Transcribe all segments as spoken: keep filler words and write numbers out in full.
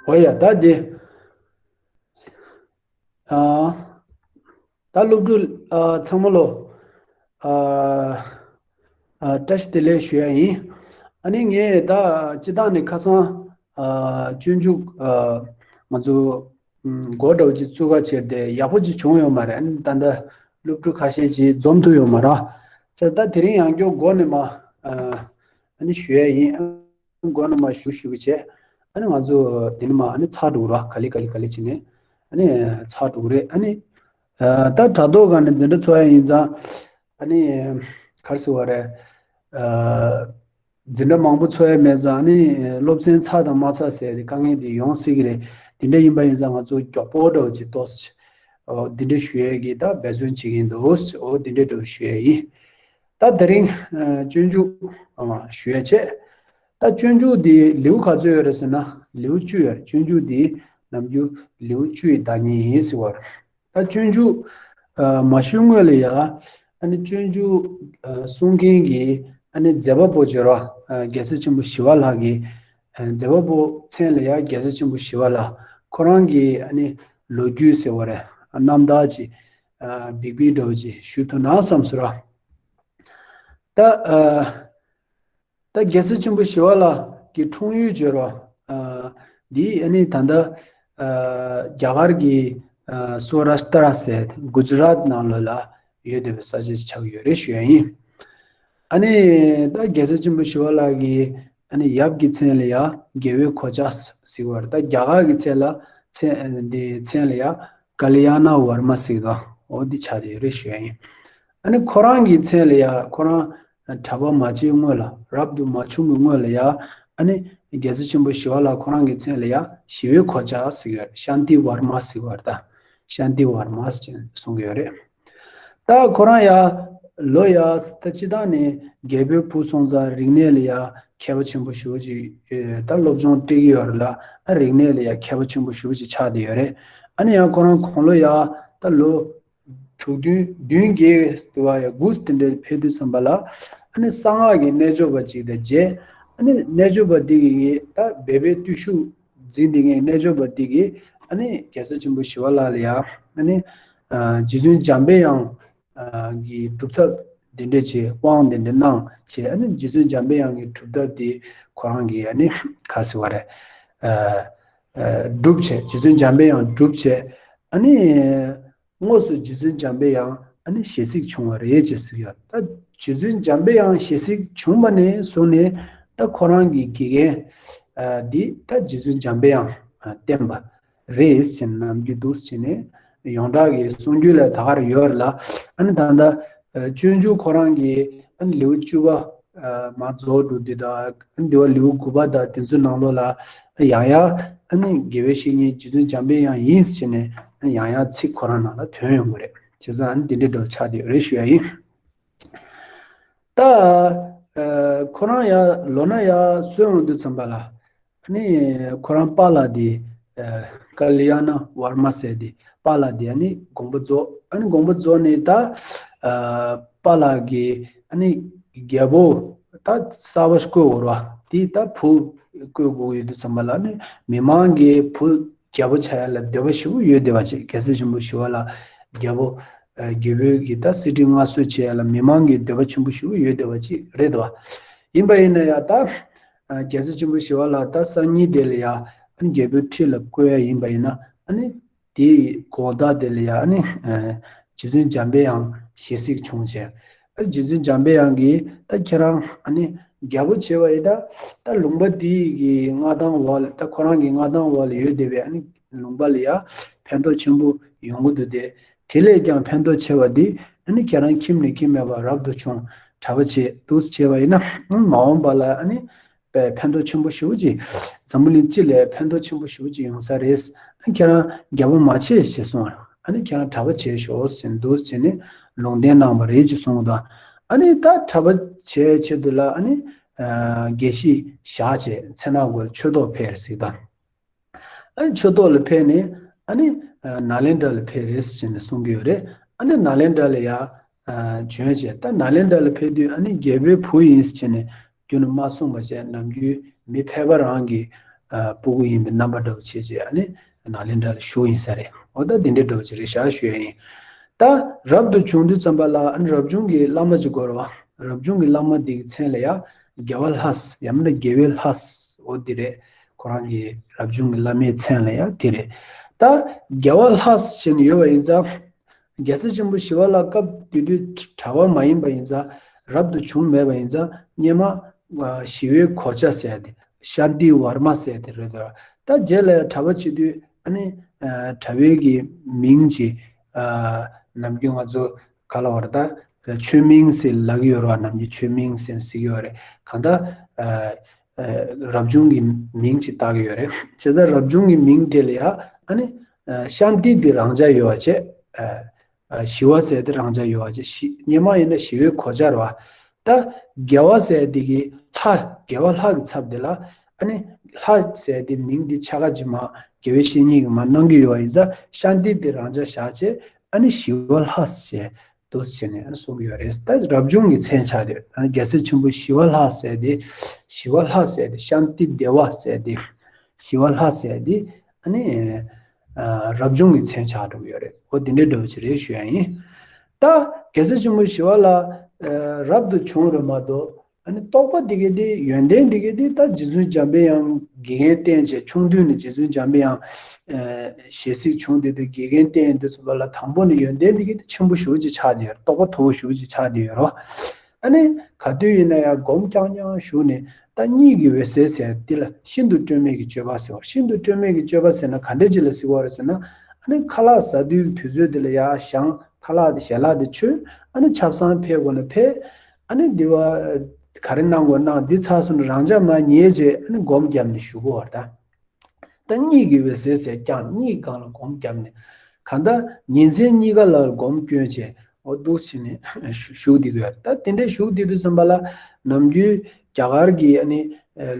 འོ་ཡ་ད་དེ། ཨ། ད་སློབ་ཕྲུག་ཨ་ཚང་མ་ལོ། ཨ། ཨ། བཀྲ་ཤིས་བདེ་ལེགས་ཞུ་ཡ་ཡིན། ཨ་ནི་ངས་ད་སྤྱི་བཏང་ནས་ཁ་སང་ཨ་སྤྱོད་འཇུག་ཨ་ང་ཚོ་ཨམ་འགོ་འདྲ་བོ་ཅིག་བཙུགས་ཀ་བྱས་ཏེ་ཡག་པོ་ཅིག་བྱུང་ཡོད་མ་རེད། ཨ་ནི་ད་ལྟ་སློབ་ཕྲུག་ཁ་ཤས་ཅིག་འཛོམས་ཐུབ་ཡོད་མ་རེད། ཙང་ད་དེ་རིང་ཡང་བསྐྱར་འགོ་ནས་མ་ཨ་ཨ་ནི་ཞུ་ཡ་ཡིན། ཨ་ནི་འགོ་ནས་མ་ཞུ་ཞུ་གི་བྱས། ཨ་ནི་ང་ཚོ་དེ་ནས་མ་ཨ་ནི་ཚར་འགྲོ་གི་རེད། ག་ལེ་ག་ལེ་ག་ལེ་བྱས་ནས་ཨ་ནི་ཚར་འགྲོ་གི་རེད། ཨ་ནི་ཨ་ད་དྲ་ཐོག་སྒང་ནས་འཛིན་གྲྭ་ཚོགས་ཡ་ཡིན་ཙང་ཨ་ནི་ག་རེ་ཟེར་བ་རེད། ཨ། འཛིན་གྲྭ་མང་པོ་ཚོགས་ཡ་མེད་ཙང་ནི་སློབ་ཚན་ཚར་དང་མ་ཚར་ཟེར་ཏེ་དཀའ་ངལ་དེ་ཡོང་སྲིད་ཀྱི་རེད། དེ་འདྲ་ཡིན་པ་ཡིན་ཙང་ང་ཚོ་མགྱོགས་པོ་འདྲ་བོ་ཅིག་ཏོག་ཙམ་འོ་འདི་འདྲ་ཞུ་ཡས་ཀྱི་ད་འབད་བརྩོན་བྱེད་ཀྱིན་འདུག་འོ་འདི་འདྲ་འདྲ་བོ་ཞུ་ཡས་ཡིན། ད་དེ་རིང་ཨ་སྤྱོད་འཇུག་ཨ་ཞུ་ཡས་བྱས། ད་སྤྱོད་འཇུག་འདི་ལེའུ་ག་ཚོད་ཡོད་རེད་ཟེར་ན་ལེའུ་བཅུ་ཡོད་རེད། སྤྱོད་འཇུག་འདི་ནམ་རྒྱུན་ལེའུ་བཅུ་ཡི་བདག་ཉིད་ཡིན་ཟེར་བ་རེད། ད་སྤྱོད་འཇུག་ཨ་མ་ཞུས་སྔོན་ལ་ཡ། ཨ་ནི་སྤྱོད་འཇུག་ཨ་གསུང་མཁན་གྱི་ཨ་ནི་མཛད་པ་པོ་བྱོས་རོགས། ཨ་རྒྱལ་སྲས་ཆེན་པོ་ཞི་བ་ལྷ་གི་ཨ་མཛད་པ་པོ་མཚན་ལ་ཡ་རྒྱལ་སྲས་ཆེན་པོ་ཞི་བ་ལྷ། ཁོ་རང་གི་ཨ་ནི་ལོ་རྒྱུས་ཟེར་བ་རེད། ཨ་རྣམ་ཐར་ཅིག་ཨ་འབིག་པིག་འདྲ་བོ་ཅིག་ཞུ་ཐུབ་ན་བསམ་སོང་ར། ད་ཨ། ད་རྒྱལ་སྲས་ཆེན་པོ་ཞི་བ་ལྷ་གི་འཁྲུངས་ཡུལ་བརྗོད་རོགས། ཨ་འདི་ཨ་ནི་ད་ལྟ་ཨ་རྒྱ་གར་གྱི་ཨ་སོ་ར་ཤི་ཏྲ་ཟེར་གུ་ཇི་རཱཏ་ནང་ལོགས་ལ་ཡོད་བསྡད་པའི་ས་ཆ་ཞིག་ཆགས་ཀྱི་ཡོད་རེད་ཞུ་ཡ་ཡིན། ཨ་ནི་ད་རྒྱལ་སྲས་ཆེན་པོ་ཞི་བ་ལྷ་གི་ཨ་ནི་ཡབ་ཀྱི་མཚན་ལ་ཡ་རྒྱལ་པོའི་གོ་ཆ་ཟེར་བ་རེད། ད་རྒྱ་གར་གྱི་མཚན་ལ་མཚན་འདི་མཚན་ལ་ཡ་ཀ་ལི་ཡ་ན་ཝར་མ་ཟེར་གི་འདུག་འོ་འདི་ཆགས་བསྡད་ཡོད་རེད་ཞུ་ཡ་ཡིན། ཨ་ནི་ཁོ་རང་གི་མཚན་ལ་ཡ་ཁོ་རང་གྲྭ་པ་མ་བྱས་སྔོན་ལ་རབ་ཏུ་མ་བྱུང་གི་སྔོན་ལ་ཡ་ཨ་ནི་རྒྱལ་སྲས་ཆེན་པོ་ཞི་བ་ལྷ་ཁོ་རང་གི་མཚན་ལ་ཡ་ཞི་བའི་གོ་ཆ་ཟེར་གྱི་ཡོད་རེད། ཤཱནྟི་ཝར་མ་ཟེར་བ་རེད། ད་ཤཱནྟི་ཝར་མ་ཟེར་གསུང་གི་ཡོད་རེད། ད་ཁོ་རང་ཡ་ལོ་ཡ་ད་སྤྱི་བཏང་ནས་རྒྱལ་པོའི་བུ་སོང་ཙང་རིག་གནས་ལ་ཡ་མཁས་པ་ཆེན་པོ་ཞེ་པོ་ཅིག་ད་སློབ་སྦྱོང་སྤྲད་ཀྱི་ཡོད་རེད་ལ། ཨ་རིག་གནས་ལ་ཡ་མཁས་པ་ཆེན་པོ་ཞེ་པོ་ཅིག་ཆགས་བསྡད་ཡོད་རེད། ཨ་ནི་ཡང་ཁོ་རང་དགུང་ལོ་ཡ་ད་ལོ་དྲུག་བདུན་བདུན་བརྒྱད་དུ་བ་ཡ་དགུ་དེ་འདྲ་ཕེབས་དུས་ཙམ་པ་ལ་ཨ་ནི་གསང་སྔགས་ཀྱི་རྣལ་འབྱོར་པ་ཅིག་དང་མཇལ། ཨ་ནི་རྣལ་འབྱོར་པ་འདི་གིས་ད་སྦས་པའི་བརྟུལ་ཞུགས་འཛིན་བསྡད་མཁན་རྣལ་འབྱོར་པ་འདི་གིས་ཨ་ནི་རྒྱལ་སྲས་ཆེན་པོ་ཞི་བ་ལྷ་ལ་ཡ་ཨ་ནི་རྗེ་བཙུན་འཇམ་པའི་དབྱངས་ཀྱི་སྒྲུབ་ཐབས་འདི་འདྲ་བྱས་དབང་འདི་འདྲ་གནང་བྱས། ཨ་ནི་རྗེ་བཙུན་འཇམ་པའི་དབྱངས་ཀྱི་སྒྲུབ་ཐབས་འདི་ཁོ་རང་གིས་ཨ་ནི་ག་ཟེར་བ་རེད། ཨ་ཨ་སྒྲུབ་བྱས། རྗེ་བཙུན་འཇམ་པའི་དབྱངས་སྒྲུབ་བྱས། ཨ་ནི་དངོས་སུ་རྗེ་བཙུན་འཇམ་པའི་དབྱངས་ཨ་ནི་ཞལ་གཟིགས་བྱུང་བ་རེད་ཅེས་ཟེར་ཡོད། ད་རྗེ་བཙུན་འཇམ་པའི་དབྱངས་ཞལ་གཟིགས་བྱུང་བ་ནས་བཟུང་ནས་ད་ཁོ་རང་གི་དགེ་རྒན་ཨ་འདི་ད་རྗེ་བཙུན་འཇམ་པའི་དབྱངས་ཨ་བསྟེན་པ་རེད་ཟེར་ནམ་རྒྱུན་འདུག་ཟེར་ནས་ཡོངས་གྲགས་ཀྱི་གསུང་རྒྱུན་ལ་ད་ག་རང་ཡོད་རེད་ལ། ཨ་ནི་ད་ལྟ་ཨ་སྤྱོད་འཇུག་ཁོ་རང་གི་ཨ་ནི་ལེའུ་བཅུ་པ་ཨ་མར་རྫོགས་འགྲོ་དུས་དང་ཨ་ནི་འདི་བ་ལེའུ་དགུ་པ་དང་དེ་ཚོའི་ནང་ལོགས་ལ་ཡང་ཡང་ཨ་ནི་དགེ་བའི་བཤེས་གཉེན་རྗེ་བཙུན་འཇམ་པའི་དབྱངས་ཡིན་ཟེར་ནས་ཡང་ཡང་ཚིག་ཁོ་རང་ནང་ལ་ཐོན་ཡོང་གི་རེད། བྱས་ཙང་ཨ་ནི་འདི་འདྲའི་འགྲོ་ཆགས་བསྡད་ཡོད་རེད་ཞུ་ཡ་ཡིན། ད་ཨ་ཁོ་རང་ཡ་ལོ་ན་ཡ་གསོན་འོང་དུས་ཙམ་པ་ལ། ཨ་ནི་ཁོ་རང་པཱ་ལགས་དེ་ཨ་ཀ་ལི་ཡ་ན་ཝར་མ་ཟེར་དེ་པཱ་ལགས་དེ་ཨ་ནི་དགོངས་པ་རྫོགས། ཨ་ནི་དགོངས་པ་རྫོགས་ནས་ད་ཨ་པཱ་ལགས་ཀྱི་ཨ་ནི་རྒྱལ་པོ་ད་གསར་པ་བསྐོས་འོར་བ་དེ་ད་བུ་བསྐོས་དགོས་ཡོད་དུས་ཙམ་པ་ལ་ཨ་ནི་མི་མང་གི་བུ་རྒྱལ་པོ་ཆགས་ཡ་ལ་འདོད་པ་ཞེ་པོ་ཡོད་བསྡད་པ་ཅིག་རྒྱལ་སྲས་ཆེན་པོ་ཞི་བ་ལྷ་རྒྱལ་པོ་ཨ་རྒྱལ་པོའི་གི་ད་གསེར་ཁྲི་མངའ་གསོལ་བྱེད་ཡ་ལ་མི་མང་གི་འདོད་པ་ཆེན་པོ་ཞེ་པོ་ཡོད་བསྡད་པ་ཅིག་རེད་དོ། ཡིན་པ་ཡིན་ན་ཡང་ད་ཨ་རྒྱལ་སྲས་ཆེན་པོ་ཞི་བ་ལྷ་ད་སང་ཉིན་དེ་ལ་ཡ་ཨ་ནི་རྒྱལ་པོའི་ཁྲི་ལ་བསྐོ་ཡ་ཡིན་པ་ཡིན་ན་ཨ་ནི་དེའི་དགོང་དག་དེ་ལ་ཡ་ཨ་ནི་ཨ་རྗེ་བཙུན་འཇམ་པའི་དབྱངས་ཞལ་གཟིགས་བྱུང་བྱས། ཨ་རྗེ་བཙུན་འཇམ་པའི་དབྱངས་ཀྱིས་ད་ཁྱེད་རང་ཨ་ནི་རྒྱལ་པོ་བྱས་པ་ཡིན་ད་ད་ལུང་པ་འདི་གི་མངའ་ཐང་འོག་ལ་ད་ཁོ་རང་གི་མངའ་ཐང་འོག་ལ་ཡོད་བསྡད་པའི་ཨ་ནི་ལུང་པ་ལ་ཡ་ཕན་ཐོགས་ཆེན་པོ་ཡོང་གི་འདུག་སྟེ། དེ་ལས་ཀྱང་ཕན་ཐོགས་ཆེ་བ་འདི་ཨ་ནི་ཁྱེད་རང་ཁྱིམ་ནས་ཁྱིམ་མེད་པར་རབ་ཏུ་བྱུང་གྲྭ་པ་བྱས་འདུག་སེ་བྱས་པ་ཡིན་ན་མ་འོངས་པ་ལ་ཨ་ནི་ཕན་ཐོགས་ཆེན་པོ་ཞེ་པོ་ཅིག་འཛམ་བུ་གླིང་སྤྱི་ལ་ཕན་ཐོགས་ཆེན་པོ་ཞེ་པོ་ཅིག་ཡོང་ས་རེད། ཨ་ནི་ཁྱེད་རང་རྒྱལ་པོ་མ་བྱེད་ཞེས་གསུངས། ཨ་ནི་ཁྱེད་རང་གྲྭ་པ་བྱས་ཤོག་ཟེར་འདུག་སེ་བྱས་ནས་ལུང་བསྟན་གནང་བ་རེད་ཅེས་གསུངས་འདུག་ཨ་ནི་ད་གྲྭ་པ་བྱས་ཆེད་དུ་ལ་ཨ་ནི་ཨ་དགེ་བཤེས་བཞག་བྱས་མཚན་ནག་མགོ་ལ་ཆོས་ཐོག་ཕེབས་ཟིག་དང་། ཨ་ནི་ཆོས་ཐོག་ལ་ཕེབས་ནས་ཨ་ནི་ཨ་ནཱ་ལེནྡྲ་ལ་ཕེབས་རེད་ཟེར་ནས་གསུང་གི་ཡོད་རེད། ཨ་ནི་ནཱ་ལེནྡྲ་ལ་ཡ་ཨ་བྱོན་བྱས་ད་ནཱ་ལེནྡྲ་ལ་ཕེབས་དུས་ཨ་ནི་རྒྱལ་པོའི་བུ་ཡིན་ཟེར་ནས་རྒྱུན་ནས་མ་གསུངས་པ་བྱས་ནམ་རྒྱུན་མི་ཕལ་པ་རང་གི་ ཨ་སྤུ་གུ་ཡིན་པའི་རྣམ་པ་འདྲ་བོ་བྱས་བྱས་ཨ་ནི་ནཱ་ལེནྡྲ་ལ་བཞུགས་ཡིན་ས་རེད། འོ་ད་དེ་འདྲའི་འདྲ་བོ་ཅིག་རེད་ཤག་ཞུ་ཡ་ཡིན། ད་རབ་ཏུ་བྱུང་དུས་ཙམ་པ་ལ་ཨ་ནི་རབ་བྱུང་གི་བླ་མ་ཅིག་དགོས་རེད་བ། རབ་བྱུང་གི་བླ་མ་འདི་གི་མཚན་ལ་ཡ་རྒྱལ་བ་ལྷ་ཡང་མིན་ན་རྒྱལ་བའི་ལྷ། འོ་འདི་རེད། ཁོ་རང་གི་རབ་བྱུང་གི་བླ་མའི་མཚན་ལ་ཡ་འདི་རེད། ད་རྒྱལ་བ་ལྷ་ཟེར་ནས་ཡོད་པ་ཡིན་ཙང་། རྒྱལ་སྲས་ཆེན་པོ་ཞི་བ་ལྷ་སྐབས་དེ་དུས་གྲྭ་པ་མ་ཡིན་པ་ཡིན་ཙང་། རབ་ཏུ་བྱུང་མེད་པ་ཡིན་ཙང་། སྔོན་མ་ཞི་བའི་གོ་ཆ་ཟེར་ཡ་དེ། ཤཱནྟི་ཝར་མ་ཟེར་ཡ་དེ་རེད་དོ། ད་རྗེས་ལ་ཡ་གྲྭ་པ་བྱེད་དུས་ཨ་ནི་གྲྭ་པའི་གི་མིང་ཅིག་ནམ་རྒྱུན་ང་ཚོ་ག་ལ་བར་ད་ཆོས་མིང་ཟེར་ལབ་ཀྱི་ཡོད་རེད་བ། ནམ་རྒྱུན་ཆོས་མིང་ཟེར་ཟེར་གྱི་ཡོད་རེད། གང་ལྟར། རབ་བྱུང་གི་མིང་ཅིག་བཏགས་ཀྱི་ཡོད་རེད། བྱས་ཙང་རབ་བྱུང་གི་མིང་དེ་ལ་ཡ་ཨ་ནི་ཤཱནྟི་དེ་རང་འཇགས་ཡོད་པ་བྱས། ཞི་བ་ཟེར་དེ་རང་འཇགས་ཡོད་པ་བྱས། ཞི་སྔོན་མ་ཡིན་ན་ཞི་བའི་གོ་ཆ་རེད་བ། ད་རྒྱལ་བ་ཟེར་དེ་གི་ལྷ། རྒྱལ་བ་ལྷ་གི་ཚབ་དེ་ལ་ཨ་ནི་ལྷ་ཟེར་དེ་མིང་དེ་ཆ་ག་ཅིག་མ་དགེ་བའི་བཤེས་གཉེན་གྱིས་མ་གནང་གི་ཡོད་པ་ཡིན་ཙང་ཤཱནྟི་དེ་རང་འཇགས་བཞག་བྱས་ཨ་ནི་ཞི་བ་ལྷ་ཟེར། འདུག་སེ་བྱས་ནས་གསུང་གི་ཡོད་རེད། ད་རབ་བྱུང་གི་མཚན་ཆགས་དེ། རྒྱལ་སྲས་ཆེན་པོ་ཞི་བ་ལྷ་ཟེར་དེ། ཞི་བ་ལྷ་ཟེར་དེ། ཤཱནྟི་དེ་བ་ཟེར་དེ། ཞི་བ་ལྷ་ཟེར་དེ། ཨ་ནི་རབ་བྱུང་གི་མཚན་ཆགས་འགྲོ་གི་ཡོད་རེད། འོ་དེ་འདྲའི་འདྲ་བོ་ཅིག་རེད་ཞུ་ཡ་ཡིན། ད་རྒྱལ་སྲས་ཆེན་པོ་ཞི་བ་ལྷ་རབ་ཏུ་བྱུང་རེད་མ་གཏོགས། ཨ་ནི་རྟོགས་པ་འདི་གའི་དེ། ཡོན་ཏན་འདི་གའི་དེ་ད་རྗེ་བཙུན་འཇམ་པའི་དབྱངས་དགེ་རྒན་བསྟེན་བྱས། ཆུང་དུས་ནས་རྗེ་བཙུན་འཇམ་པའི་དབྱངས་ཞལ་གཟིགས་བྱུང་། དེ་དུས་དགེ་རྒན་བསྟེན་དུས་ཙམ་པ་ལ་དང་པོ་ནས་ཡོན་ཏན་འདི་གའི་དེ་ཆེན་པོ་ཞེ་པོ་ཅིག་ཆགས་བསྡད་ཡོད་རེད། རྟོགས་པ་མཐོ་པོ་ཞེ་པོ་ཅིག་ཆགས་བསྡད་ཡོད་རེད། ཨ་ནི་ག་དུས་ཡིན་ན་ཡང་སྒོམ་རྐྱང་རྐྱང་བཞུགས་ནས། ད་གཉིད་ཀྱི་འོད་གསལ་ཟེར་འདི་ལ་ཤིན་ཏུ་སྤྲོས་མེད་ཀྱི་སྤྱོད་པ་ཟེར་བ། ཤིན་ཏུ་སྤྲོས་མེད་ཀྱི་སྤྱོད་པ་ཟེར་ན་ག་འདྲ་ཅིག་ལ་ཟེར་བ་རེད་ཟེར་ན། ཨ་ནི་ཁ་ལག་ཟ་དུས་དུས་ཚོད་འདི་ལ་ཡར་བཞེངས། ཁ་ལག་དེ་ཞལ་ལག་དེ་མཆོད། ཨ་ནི་ཆབ་གསང་ཕེབས་དགོས་ན་ཕེབས། ཨ་ནི་འདི་བ་ག་རེ་གནང་དགོས་གནང་། འདི་ཚར་སོང་ན་རང་འཇགས་མར་ཉལ་བྱས། ཨ་ནི་སྒོམ་བརྒྱབ་ནས་བཞུགས་དགོས་པ་རེད་ད། ད་གཉིད་ཀྱི་འོད་གསལ་ཟེར་རྐྱང་གཉིད་སྒང་ལ་སྒོམ་བརྒྱབ་ནས། གང་ལྟར་ཉིན་མཚན་གཉིས་ཀ་ལ་སྒོམ་སྐྱོན་བྱས། འོ་འདུག་སེ་བྱས་ནས་བཞུགས་བསྡད་ཀྱི་ཡོད་རེད། ད་དེ་འདྲའི་བཞུགས་བསྡད་དུས་ཙམ་པ་ལ་ནམ་རྒྱུན་རྒྱ་གར་གྱི་ཨ་ནི་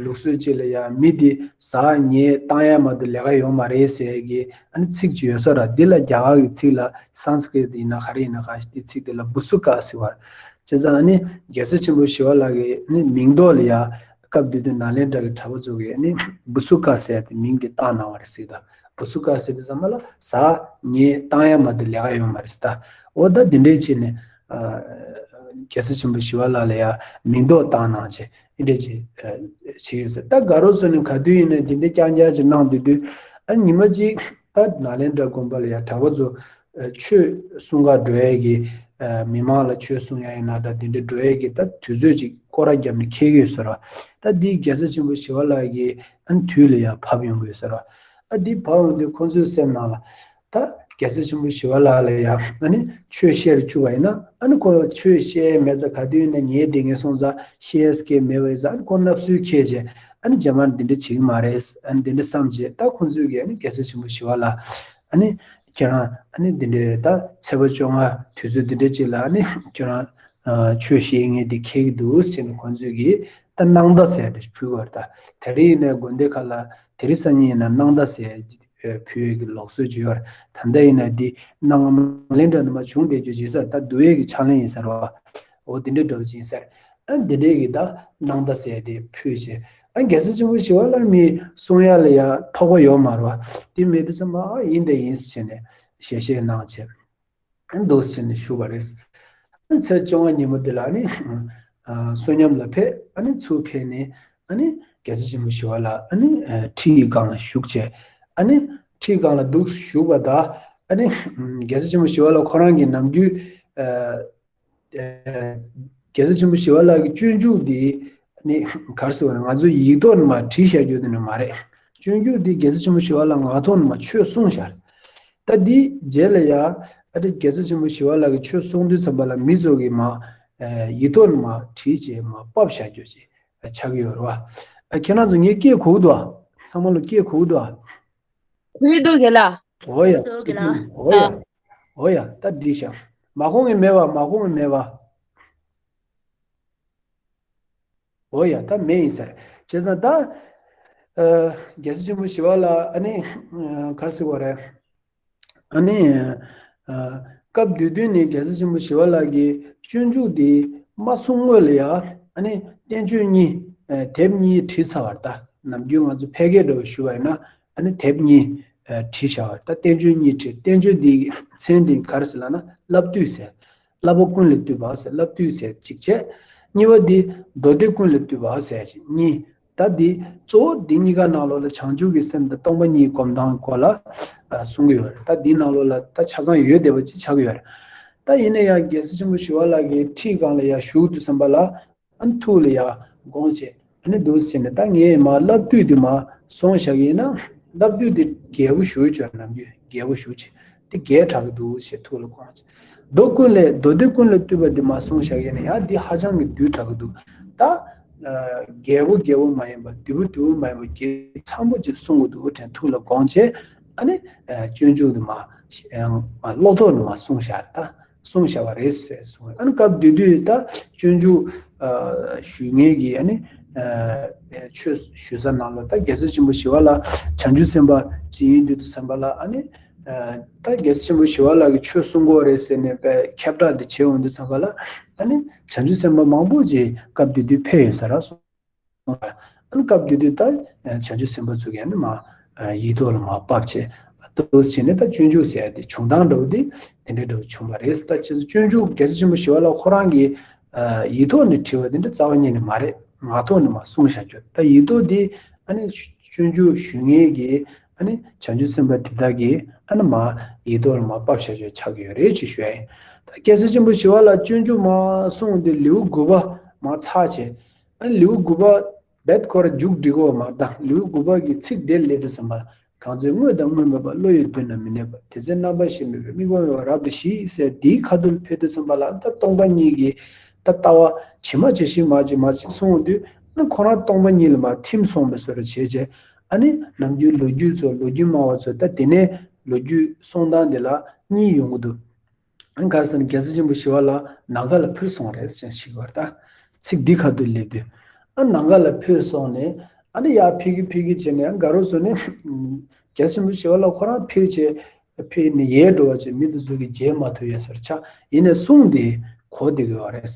ལུགས་སྲོལ་ཅིག་ལ་ཡང་མི་འདི་ཟ་ཉལ་བཏང་ཡ་མ་གཏོགས་ལས་ཀ་ཡོད་མ་རེད་ཟེར་གྱི་ཨ་ནི་ཚིག་ཅིག་ཡོད་ས་རེད། འདི་ལ་རྒྱ་གར་གྱི་ཚིག་ལ་སཾ་སྐྲྀཏ་ཡིན་ན་ག་རེ་ཡིན་ན་གང་ཞིག་འདི་ཚིག་འདི་ལ་བུ་སུ་ཀ་ཟེར་བ་རེད། བྱས་ཙང་ཨ་ནི་རྒྱལ་སྲས་ཆེན་པོ་ཞི་བ་ལྷ་གི་ཨ་ནི་མིང་འདོགས་ལ་ཡ། སྐབས་དེ་དུས་ནཱ་ལེནྡྲ་གི་གྲྭ་པ་ཚོ་གིས་ནི་བུ་སུ་ཀ་ཟེར་ཏེ་མིང་དེ་བཏགས་གནང་བ་རེད་ཟེར་ད། བུ་སུ་ཀ་ཟེར་དུས་ཙམ་པ་ལ་ཟ་ཉལ་བཏང་ཡ་མ་གཏོགས་ལས་ཀ་ཡོད་མ་རེད་ཟེར་ད། འོ་ད་འདི་འདྲའི་བྱས་ནས་ཨ་རྒྱལ་སྲས་ཆེན་པོ་ཞི་བ་ལྷ་ལ་ཡ་མིང་འདོགས་བཏགས་གནང་བྱས་འདི་འདྲ་ཅིག་ཨ་བྱས་ཡོད་ཟེར། ད་དགའ་རབ་ཚོ་ནི་ག་དུས་ཡིན་ནའི་འདི་འདྲ་རྐྱང་རྐྱང་ཅིག་གནང་སྡོད་དུས། ཨ་ཉི་མ་གཅིག་ད་ནཱ་ལེནྡྲ་དགོན་པ་ལ་ཡ་གྲྭ་པ་ཚོ་ཆོས་གསུང་ག་འགྲོ་ཡས་ཀྱི། མི་མང་ལ་ཆོས་གསུང་ཡ་ཡིན་ན་འདྲ་དེ་འདྲ་འགྲོ་ཡས་ཀྱི་ད་དུས་ཚོད་ཅིག་སྐོར་ར་བརྒྱབ་ནས་འཁེལ་གྱི་ཡོད་ས་རེད་བ། ད་འདི་རྒྱལ་སྲས་ཆེན་པོ་ཞི་བ་ལྷ་གི་ཨ་ནི་དུས་ལ་ཡ་བབས་ཡོང་གི་ཡོད་ས་རེད་བ། ཨ་འདི་བབས་ཡོང་དུས་ཁོང་ཚོའི་སེམས་ནང་ལ། ད་རྒྱལ་སྲས་ཆེན་པོ་ཞི་བ་ལྷ་ལ་ཡ་ཨ་ནི་ཆོས་བཤད་བཅུག་པ་ཡིན་ན། ཨ་ནི་ཁོ་ཆོས་བཤད་མེད་ཙང་ག་དུས་ཡིན་ན་ཉལ་བསྡད་མཁན་སོང་ཙང་བཤད་ཡས་སྐད་མེད་པ་ཡིན་ཙང་། ཨ་ནི་ཁོ་སྣབས་སུལ་འཁྱེར་བྱས་ཨ་ནི་རྗེས་མ་འདི་འདྲ་བྱེད་ཀྱི་མ་རེད། ཨ་ནི་འདི་འདྲ་བསམ་བྱས་ད་ཁོང་ཚོས་ཀྱིས་ཨ་ནི་རྒྱལ་སྲས་ཆེན་པོ་ཞི་བ་ལྷ། ཨ་ནི་ཁྱེད་རང་ཨ་ནི་འདི་འདྲའི་ད་ཚེས་པ་བཅོ་ལྔ་དུས་ཚོད་འདི་འདྲ་ཅིག་ལ་ཨ་ནི་ཁྱེད་རང་ཆོས་བཤད་མཁན་དེ་འཁེལ་གྱི་འདུག་ཟེར་ནས་ཁོང་ཚོས་ཀྱིས་ད་གནང་བརྡ་ཟེར་དེ་ཕུལ་བ་རེད། ད་དེ་རིང་ཡིན་ནའི་དགོན་སྡེ་ཁག་ལ་དེ་རིང་སང་ཉིན་ཡིན་ན་གནང་བརྡ་ཟེར་ཕུལ་ཡས་ཀྱི་ལུགས་སྲོལ་ཅིག་ཡོད་རེད། ད་ལྟ་ཡིན་ན་འདི་གནང་ནཱ་ལེནྡྲ་ནས་མར་བྱུང་བསྡད་རྒྱུ་ཅིག་ཡིན་ས་རེད། ད་བསྡུ་ཡས་ཀྱི་ཕྱག་ལེན་ཡིན་ས་རེད་བ། འོ་དེ་འདྲའི་འདྲ་བོ་ཅིག་ཡིན་ས་རེད། ཨ་འདི་འདྲའི་གི་ད་གནང་བརྡ་ཟེར་དེ་ཕུལ་བྱས། ཨ་རྒྱལ་སྲས་ཆེན་པོ་ཞི་བ་ལྷ་མི་གསུང་ཡ་ལ་ཡ་ཐོགས་པ་ཡོད་མ་རེད་བ། དེ་མེད་དུས་ཙམ་པ་ཨ་ཡིན་དེ་ཡིན་ཟེར་བྱས་ནས་ཞལ་བཞེས་གནང་བྱས། ཨ་འདུག་སེ་བྱས་ནས་བཞུགས་པ་རེད། ཨ་ཚེས་བཅོ་ལྔ་ཉིན་མོ་དེ་ལ་ཨ་ནི་ཨ་བསོད་སྙོམས་ལ་ཕེབས། ཨ་ནི་ཚུར་ཕེབས་ནས་ཨ་ནི་རྒྱལ་སྲས་ཆེན་པོ་ཞི་བ་ལྷ་ཨ་ནི་ཨ་ཁྲི་ཡི་སྒང་ལ་བཞུགས་བྱས། ཨ་ནི་ཁྲི་སྒང་ལ་འདུག་བཞུགས་པ་དང་། ཨ་ནི་རྒྱལ་སྲས་ཆེན་པོ་ཞི་བ་ལྷ་ཁོ་རང་གིས་ནམ་རྒྱུན་ཨ། རྒྱལ་སྲས་ཆེན་པོ་ཞི་བ་ལྷ་གི་སྤྱོད་འཇུག་འདི་ནི་ག་རེ་ཟེར་བ་ན། ང་ཚོ་ཡིག་ཐོག་ནས་མར་བྲིས་བཞག་རྒྱུ་དེ་ནི་མ་རེད། སྤྱོད་འཇུག་འདི་རྒྱལ་སྲས་ཆེན་པོ་ཞི་བ་ལྷ་ངག་ཐོག་ནས་མར་ཆོས་གསུངས་བཞག་ད་འདི་རྗེས་ལ་ཡ་ཨ་ནི་རྒྱལ་སྲས་ཆེན་པོ་ཞི་བ་ལྷ་གི་ཆོས་གསུང་དུས་ཙམ་པ་ལ་མི་ཚོ་གིས་མར་ཡིག་ཐོག་ནས་མར་བྲིས་བྱས་མར་ཕབ་བཞག་རྒྱུ་ཅིག་ཆགས་ཀྱི་ཡོད་རེད་བ། ཨ་ཁྱེད་རང་ཚོ་ངའི་སྐད་གོ་གི་འདུག་བ། ཚང་མ་ལ་སྐད་གོ་གི་འདུག་བ། གུས་འདུག་རྒན་ལགས། འོ་ཡ། འདུག་རྒན་ལགས། འོ་ཡ། འོ་ཡ། ད་འགྲིག་ཤག་མ་གོ་མཁན་མེད་པ། མ་གོ་མཁན་མེད་པ། འོ་ཡ། ད་མེད་ཡིན་ཟེར། བྱས་ཙང་ད། ཨ་རྒྱལ་སྲས་ཆེན་པོ་ཞི་བ་ལྷ་ཨ་ནི་ཨ་ག་རེ་ཟེར་དགོས་རེད། ཨ་ནི་ཨ་སྐབས་དེ་དུས་ནས་རྒྱལ་སྲས་ཆེན་པོ་ཞི་བ་ལྷ་གི་སྤྱོད་འཇུག་འདི་མ་གསུང་སྔོན་ལ་ཡ་ཨ་ནི་བསྟན་བཅོས་གཉིས། ཨ་དེབ་གཉིས་བྲིས་ཚར་བ་རེད་ད། ནམ་རྒྱུན་ང་ཚོ་ཕལ་སྐད་འདྲ་བོ་ཞུ་བ་ཡིན་ན་ཨ་ནི་དེབ་གཉིས་བྲིས་བཞག་པ་རེད། ད་བསྟན་བཅོས་གཉིས་བྲིས། བསྟན་བཅོས་འདིའི་མཚན་འདི་ག་རེ་ཟེར་ལབ་ན་བསླབ་བཏུས་ཟེར། བསླབ་པ་ཀུན་ལས་བཏུས་པ་ཟེར། བསླབ་བཏུས་ཟེར་གཅིག་བྱས། གཉིས་པ་འདི་མདོ་སྡེ་ཀུན་ལས་བཏུས་པ་ཟེར་གཅིག་གཉིས། ད་འདི་གཙོ་བོ་འདི་གཉིས་ཀ་ནང་ལོགས་ལ་བྱང་ཆུབ་ཀྱི་སེམས་དང་སྟོང་པ་ཉིད་སྒོམ་སྟངས་སྐོར་ལ་གསུང་གི་ཡོད་རེད། ད་འདི་ནང་ལོགས་ལ་ད་ཆ་ཚང་ཡོད་བསྡད་པ་ཅིག་ཆགས་ཀྱི་ཡོད་རེད། ད་ཡིན་ན་ཡང་རྒྱལ་སྲས་ཆེན་པོ་ཞི་བ་ལྷ་གི་ཁྲི་སྒང་ལ་ཡར་བཞུགས་དུས་ཙམ་པ་ལ་ཨ་ནི་ཐུགས་ལ་ཡར་དགོངས་བྱས། ཨ་ནི་འདུག་སེ་བྱས་ནས་ད་ངས་མར་བསླབ་བཏུས་འདི་མར་སོང་བཞག་གི་ཡིན་ན་བསླབ་བཏུས་འདི་རྒྱས་པོ་ཞེ་པོ་ཅིག་ཡོད་རེད། ནམ་རྒྱུན་རྒྱས་པོ་ཞེ་པོ་ཅིག་འདི་རྒྱས་དྲགས་ཀྱི་འདུག་ཞེས་ཐུགས་ལ་དགོངས་བྱས། མདོ་ཀུན་ལས་མདོ་སྡེ་ཀུན་ལས་བཏུས་པ་འདི་མར་སོང་བཞག་གི་ཡིན་ན་ཡང་འདི་ཧ་ཅང་གི་བསྡུས་དྲགས་ཀྱི་འདུག་ད་རྒྱས་པོ་རྒྱས་པོ་མ་ཡིན་པ་བསྡུས་པོ་བསྡུས་པོ་མ་ཡིན་པ་རྒྱས་ཚང་པོ་ཅིག་གསུང་གི་འདུག་དྲན་ཐུགས་ལ་དགོངས་བྱས། ཨ་ནི་སྤྱོད་འཇུག་འདི་མར་ཨ་བློ་ཐོག་ནས་མར་གསུངས་བཞག་རེད། ད་གསུངས་བཞག་པ་རེད་ཟེར་གསུངས། ཨ་ནི་སྐབས་དེ་དུས་ད་སྤྱོད་འཇུག་ཞུ་མཁན་གྱི་ཨ་ནི་ཆོས་ཞུ་ས་ནང་ལ་ད་རྒྱལ་སྲས་ཆེན་པོ་ཞི་བ་ལྷ་བྱང་ཆུབ་སེམས་དཔའ་ཅིག་ཡིན་དུས་ཙམ་པ་ལ་ཨ་ནི་ད་རྒྱལ་སྲས་ཆེན་པོ་ཞི་བ་ལྷ་གིས་ཆོས་གསུང་གི་ཡོད་རེད་ཟེར་ནས་དཔེ་ཁྱབ་བསྒྲགས་འདི་བྱས་ཡོང་དུས་ཙམ་པ་ལ་ཨ་ནི་བྱང་ཆུབ་སེམས་དཔའ་མང་པོ་ཅིག་སྐབས་དེ་དུས་ཕེབས་ཡོད་ས་རེད། ཨ་ནི་སྐབས་དེ་དུས་ད་བྱང་ཆུབ་སེམས་དཔའ་ཚོ་གིས་ཨ་ནི་མར་ཡིག་ཐོག་ལ་མར་ཕབ་བྱས། འདུག་སེ་བྱས་ནས་ད་སྤྱོད་འཇུག་ཟེར་ཡ་དེ་བྱུང་སྟངས་འདྲ་བོ་དེ་དེ་འདྲ་འདྲ་བོ་བྱུང་བ་རེད། ད་ཅི་སྤྱོད་འཇུག་རྒྱལ་སྲས་ཆེན་པོ་ཞི་བ་ལྷ་ཁོ་རང་གིས་ཡིག་ཐོག་ནས་བྲིས་པ་དེ་འདྲ་རྩ་བ་ཉིད་ནས་མ་རེད། ངག་ཐོག་ནས་མར་གསུངས་བཞག་རྒྱུ། ད་ཡིག་ཐོག་དེ་ཨ་ནི་སྤྱོད་འཇུག་ཞུ་མཁན་གྱི་ཨ་ནི་བྱང་ཆུབ་སེམས་དཔའ་དེ་དག་གིས་ཨ་ནི་མར་ཡིག་ཐོག་ལ་མར་ཕབ་བཞག་རྒྱུ་ཆགས་ཀྱི་ཡོད་རེད་ཅེས་ཞུ་ཡ་ཡིན། ད་རྒྱལ་སྲས་ཆེན་པོ་ཞི་བ་ལྷ་སྤྱོད་འཇུག་མར་གསུངས་དུས་ལེའུ་དགུ་པ་མར་ཚར་བྱས། ཨ་ནི་ལེའུ་དགུ་པ་རྦད་ཁོ་ར་མཇུག་སྒྲིལ་གོ་མ་དང་ལེའུ་དགུ་པ་གི་ཚིག་དེ་སླེབས་དུས་ཙམ་པ་ལ། གང་ཚེ་དངོས་དང་དངོས་མེད་པ། བློ་ཡི་མདུན་ན་མི་གནས་པ། དེ་ཚེ་རྣམ་པར་ཤེས་མེད་པའི། དམིགས་པ་མེད་པ་རབ་ཏུ་ཞི་ཟེར་འདིའི་ཁ་ཐུག་ལ་ཕེབས་དུས་ཙམ་པ་ལ་ད་སྟོང་པ་ཉིད་ཀྱི་ད་ལྟ་བ་ཇི་མ་ཇི་བཞིན་མ་ཇི་མ་ཇི་གསུངས་དུས་ཨ་ཁོ་རང་སྟོང་པ་ཉིད་ལ་མར་ཐིམ་སོང་བའི་བཟོ་འདྲ་བྱས་བྱས། ཨ་ནི་ནམ་རྒྱུན་ལོ་རྒྱུས་ཚོ་ལོ་རྒྱུས་སྨྲ་བ་ཚོ་ད་དེ་ནས་ལོ་རྒྱུས་གསུང་སྟངས་དེ་ལ་གཉིས་ཡོང་གི་འདུག་ཨ་ག་རེ་ཟེར་ན་རྒྱལ་སྲས་ཆེན་པོ་ཞི་བ་ལྷ་ནམ་མཁའ་ལ་འཕུར་སོང་རེད་ཟེར་ཞིག་བར་ད་ཚིག་འདི་ཁ་ཐུག་སླེབས་དུས་ཨ་ནམ་མཁའ་ལ་འཕུར་སོང་ནས་ཨ་ནི་ཡར་འཕུར་གི་འཕུར་གི་བྱས་ནས་ཨ་དགའ་རོགས་ཚོ་ནི་རྒྱལ་སྲས་ཆེན་པོ་ཞི་བ་ལྷ་ཁོ་རང་འཕུར་བྱས་འཕུར་ནས་ཡལ་འགྲོ་བ་བྱས་མི་དེ་ཚོ་གིས་མཇལ་མ་ཐུབ་ཡས་བཟོ་འདྲ་ཆགས། ཡིན་ནའི་གསུང་དེ་གོ་བསྡད་ཀྱི་ཡོད་རེད།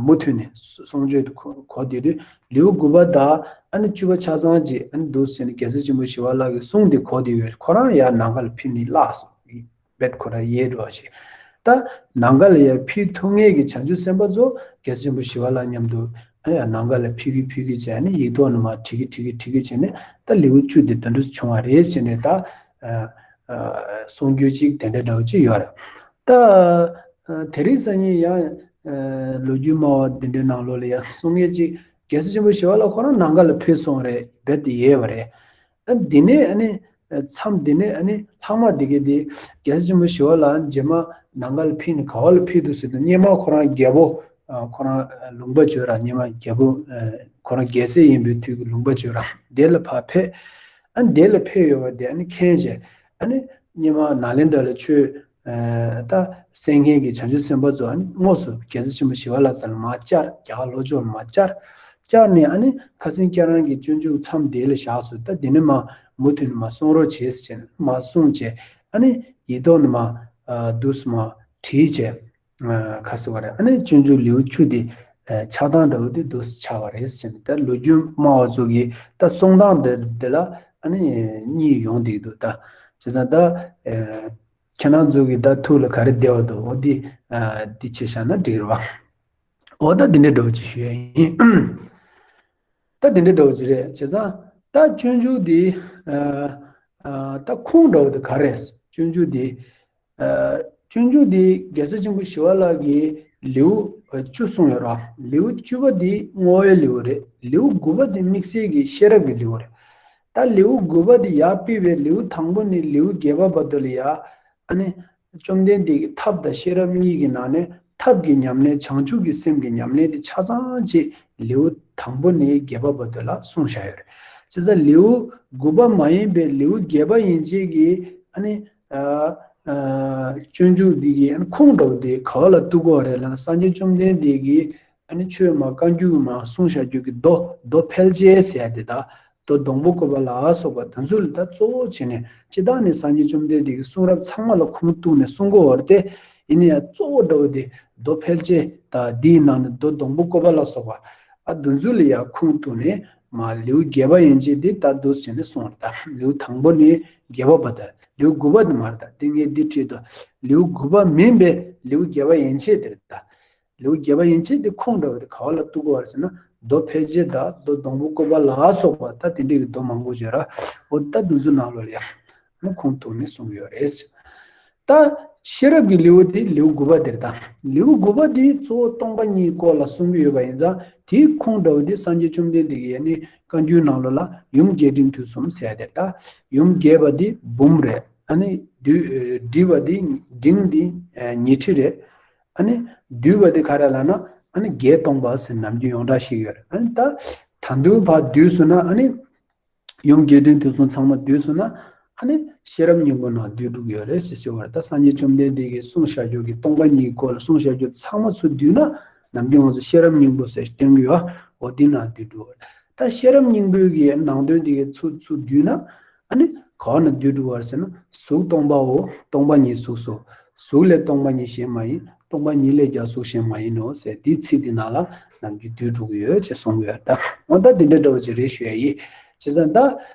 མུ་མཐུད་ནས་གསུང་ཆོས་དེ་གོ་བསྡད་དུས་ལེའུ་དགུ་པ་དང་ཨ་ནི་བཅུ་པ་ཆ་ཚང་ཅིག་ཨ་ནི་འདུག་ཟེར་ནས་རྒྱལ་སྲས་ཆེན་པོ་ཞི་བ་ལྷ་གི་གསུང་དེ་གོ་བསྡད་ཡོད། ཁོ་རང་ཡར་ནམ་མཁའ་ལ་འཕུར་ནས་བརླག་སོང་། རྦད་ཁོ་རང་ཡལ་འགྲོ་བ་ཞིག་ད་ནམ་མཁའ་ལ་ཡར་འཕུར་ཐུབ་མཁན་གྱི་བྱང་ཆུབ་སེམས་དཔའ་ཚོ་རྒྱལ་སྲས་ཆེན་པོ་ཞི་བ་ལྷ་མཉམ་དུ་ཨ་ནི་ཡར་ནམ་མཁའ་ལ་འཕུར་གི་འཕུར་གི་བྱས་ནས་ཡིག་ཐོག་ནས་མར་བྲིས་གི་བྲིས་གི་བྲིས་གི་བྱས་ནས་ད་ལེའུ་བཅུ་དེ་དོན་འགྲུབ་བྱུང་བ་རེད་ཟེར་ནས་ད་གསུང་རྒྱུ་ཅིག་དེ་འདྲ་འདྲ་བོ་ཅིག་ཡོད་རེད། ད་དེ་རིང་སང་ཉིན་ཡང་ལོ་རྒྱུས་སྨྲ་བ་འདི་འདྲའི་ནང་ལོགས་ལ་ཡང་གསུང་མཁན་ཅིག་རྒྱལ་སྲས་ཆེན་པོ་ཞི་བ་ལྷ་ཁོ་རང་ནམ་མཁའ་ལ་འཕུར་སོང་རེད། རྦད་དེ་ཡལ་བ་རེད། ཨ་འདི་ནས་ཨ་ནི་མཚམས་འདི་ནས་ཨ་ནི་ལྷག་མ་འདི་གའི་དེ་རྒྱལ་སྲས་ཆེན་པོ་ཞི་བ་ལྷ་རྗེས་མ་ནམ་མཁའ་ལ་འཕུར་ནས་ག་བ་ལ་འཕུར་འདུག་ཟེར་དུས་སྔོན་མ་ཁོ་རང་རྒྱལ་པོ་ཁོ་རང་ལུང་པ་བརྗོད་ར་སྔོན་མ་རྒྱལ་པོ་ཁོ་རང་རྒྱལ་སྲས་ཡིན་པའི་དུས་ཀྱི་ལུང་པ་བརྗོད་ར་དེ་ལ་ཕར་ཕེབས། ཨ་ནི་དེ་ལ་ཕེབས་ཡོད་པ་དེ་ཨ་ནི་མཁྱེན་བྱས་ཨ་ནི་སྔོན་མ་ནཱ་ལེནྡྲ་ལ་ཆོས་ད་གསན་མཁན་གྱི་བྱང་ཆུབ་སེམས་དཔའ་ཚོ་ཨ་ནི་དངོས་སུ་རྒྱལ་སྲས་ཆེན་པོ་ཞི་བ་ལྷ་རྩ་ལ་མར་བཅར། རྒྱ་གར་ལྷོ་ཕྱོགས་ལ་མར་བཅར། བཅར་ནས་ཨ་ནི་ཁ་སང་ཁྱེད་རང་གི་སྤྱོད་འཇུག་མཚམས་དེ་ལ་བཞག་སོང་། ད་དེ་ནས་མར་མུ་མཐུད་ནས་མར་གསུང་རོགས་བྱེད་ཟེར་བྱས་ནས་མར་གསུངས་བྱས་ཨ་ནི་ཡིག་ཐོག་ནས་མར་འདུག་སེ་མར་བྲིས་བྱས་ཁ་སང་བ་རེད། ཨ་ནི་སྤྱོད་འཇུག་ལེའུ་བཅུ་དེ་ཆགས་སྟངས་འདྲ་བོ་དེ་འདུག་སེ་ཆགས་པ་རེད་ཟེར་ནས་ད་ལོ་རྒྱུས་སྨྲ་བ་ཚོ་གིས་ད་གསུང་སྟངས་དེ་དེ་ལ་ཨ་ནི་གཉིས་ཡོང་བསྡད་འདུག་ད་བྱས་ཙང་ད། ཁྱེད་རང་ཚོ་གི་ད་ཐུགས་ལ་ག་རེ་བདེ་བ་འདུག་འོ་འདི་འདི་བྱས་བཞག་ན་འགྲིག་རེད་བ། འོ་ད་འདི་འདྲའི་འདྲ་བོ་ཅིག་ཞུ་ཡ་ཡིན། ད་འདི་འདྲའི་འདྲ་བོ་ཅིག་རེད་བྱས་ཙང་ད་སྤྱོད་འཇུག་འདི་ད་ཁུངས་འདྲ་བོ་དེ་ག་རེ་རེད། སྤྱོད་འཇུག་འདི་སྤྱོད་འཇུག་འདི་རྒྱལ་སྲས་ཆེན་པོ་ཞི་བ་ལྷ་གི་ལེའུ་བཅུ་གསུངས་ཡོད་རེད་བ། ལེའུ་བཅུ་པ་འདི་བསྔོ་བའི་ལེའུ་རེད། ལེའུ་དགུ་པ་འདི་དམིགས་བསལ་གྱི་ཤེས་རབ་ཀྱི་ལེའུ་རེད། ད་ལེའུ་དགུ་པ་འདི་ཡར་ཕུལ་བའི་ལེའུ་དང་པོ་ནས་ལེའུ་བརྒྱད་པ་བར་དུ་ལ་ཡ་ཨ་ནི་བཅོམ་ལྡན་འདས་ཀྱི་ཐབས་དང་ཤེས་རབ་གཉིས་ཀྱི་ནང་ནས་ཐབས་ཀྱི་ཉམས་ལེན་བྱང་ཆུབ་ཀྱི་སེམས་ཀྱི་ཉམས་ལེན་དེ་ཆ་ཚང་ཅིག་ལེའུ་དང་པོ་ནས་བརྒྱད་པ་བར་དུ་ལ་གསུངས་བཞག་ཡོད་རེད། བྱས་ཙང་ལེའུ་དགུ་པ་མ་ཡིན་པའི་ལེའུ་བརྒྱད་པ་ཡན་ཆད་ཀྱི་ཨ་ནི་ཨ་ཨ་སྤྱོད་འཇུག་འདི་གི་ཨ་ནི་ཁུངས་འདྲ་བོ་དེ་ག་བ་ལ་གཏུག་གི་ཡོད་རེད་ལབ་ན་སངས་རྒྱས་བཅོམ་ལྡན་འདས་ཀྱི་ཨ་ནི་ཆོས་མ་བཀའ་འགྱུར་མ་གསུངས་བཞག་རྒྱུ་གི་མདོ་མདོ་ཕལ་ཆེར་ཟེར་ཡ་དེ་དག་མདོ་སྡོང་པོ་བཀོད་པ་ལ་སོགས་པ་དེ་ཚོ་ལ་ད་གཙོ་བོ་བྱས་ནས་སྤྱིར་བཏང་ནས་སངས་རྒྱས་བཅོམ་ལྡན་འདས་ཀྱི་གསུང་རབ་ཚང་མ་ལ་ཁུངས་གཏུགས་ནས་གསུང་གི་ཡོད་རེད་དེ། ཡིན་ན་ཡང་གཙོ་བོ་འདྲ་བོ་དེ་མདོ་ཕལ་ཆེར་དང་འདིའི་ནང་ནས་མདོ་སྡོང་པོ་བཀོད་པ་ལ་སོགས་པ་ཨ་དེ་ཚོ་ལ་ཡང་ཁུངས་གཏུགས་ནས་ མ་ལེའུ་བརྒྱད་པ་ཡན་ཆད་དེ་ད་འདུག་བྱས་ནས་གསུངས་རེད་ད། ལེའུ་དང་པོ་ནས་བརྒྱད་པ་བར་དུ། ལེའུ་དགུ་པ་དེ་མ་རེད་ད། དེ་ངས་འདི་བྲིས་འདུག་ལེའུ་དགུ་པ་མིན་པའི་ལེའུ་བརྒྱད་པ་ཡན་ཆད་དེ་རེད་ད། ལེའུ་བརྒྱད་པ་ཡན་ཆད་དེ་ཁུངས་འདྲ་བ་དེ་ག་བ་ལ་གཏུག་གི་ཡོད་རེད་ཟེར་ན། མདོ་ཕལ་ཆེར་དང་མདོ་སྡོང་པོ་བཀོད་པ་ལ་སོགས་པ་ད་དེ་འདྲའི་གི་མདོ་མང་པོ་ཡོད་ར། འོ་ད་འདི་ཚོའི་ནང་ལོགས་ལ་ཡང་ཁུངས་གཏུགས་ནས་གསུངས་ཡོད་རེད། ད་ཤེས་རབ་ཀྱི་ལེའུ་དེ་ལེའུ་དགུ་པ་དེ་རེད་ད། ལེའུ་དགུ་པ་དེ་གཙོ་བོ་སྟོང་པ་ཉིད་སྐོར་ལ་གསུང་གི་ཡོད་པ་ཡིན་ཙང་། དེའི་ཁུངས་འདྲ་བ་དེ་སངས་རྒྱས་བཅོམ་ལྡན་འདས་ཀྱིས་ནི་བཀའ་འགྱུར་ནང་ལོགས་ལ་ཡུམ་རྒྱས་འབྲིང་དུས་གསུམ་ཟེར་ཡ་དེ་རེད་ད། ཡུམ་རྒྱས་པ་དེ་འབུམ་རེད། ཨ་ནི་བསྡུས་ཨེ་བསྡུས་པ་དེ་འབྲིང་དེ་ཨེ་ཉི་ཁྲི་རེད། ཨ་ནི་བསྡུས་པ་དེ་ག་རེ་ལབ་ན། ཨ་ནི་བརྒྱད་སྟོང་པ་ཟེར་ནམ་རྒྱུན་ཡོངས་གྲགས་ཤིག་ཡོད་རེད། ཨ་ནི་ད་ད་དུང་ཕར་བསྡུས་སོང་ན། ཨ་ནི་ཡུམ་རྒྱས་འབྲིང་དུས་གསུམ་ཚང་མ་བསྡུས་སོང་ན། ཨ་ནི་ཤེས་རབ་སྙིང་པོ་ནང་བསྡུས་འགྲོ་གི་ཡོད་རེད་ཟེར་ཟེར་བ་རེད། ད་སངས་རྒྱས་བཅོམ་ལྡན་འདས་ཀྱིས་གསུངས་བཞག་རྒྱུ་གི་སྟོང་པ་ཉིད་སྐོར་ལ་གསུངས་བཞག་རྒྱུ་ཚང་མ་ཚུར་བསྡུས་ན། ནམ་རྒྱུན་ང་ཚོ་ཤེས་རབ་སྙིང་པོ་ཟེར་སྟོན་གི་ཡོད། འོ་འདི་ནང་བསྡུས་འགྲོ་གི་རེད། ད་ཤེས་རབ་སྙིང་པོའི་གི་ནང་དོན་དེ་གི་ཚུར་ཚུར་བསྡུས་ན། ཨ་ནི་ག་བ་ནས་བསྡུས་འགྲོ་བ་རེད་ཟེར་ན། གཟུགས་སྟོང་པའོ། སྟོང་པ་ཉིད་གཟུགས་སོ། གཟུགས་ལས་སྟོང་པ་ཉིད་གཞན་མ་ཡིན། སྟོང་པ་ཉིད་ལས་ཀྱང་གཟུགས་གཞན་མ་ཡིན་ནོ་ཟེར། དེའི་ཚིག་དེ་ནང་ལ་ནམ་རྒྱུན་བསྡུས་འགྲོ་གི་ཡོད་ཅེས་གསུངས་ཡོད་ད། འོ་ད་དེ་འདྲ་འདྲ་བོ་ཅིག་རེད་ཞུ་ཡ་ཡིན། བྱས་ཙང་ད་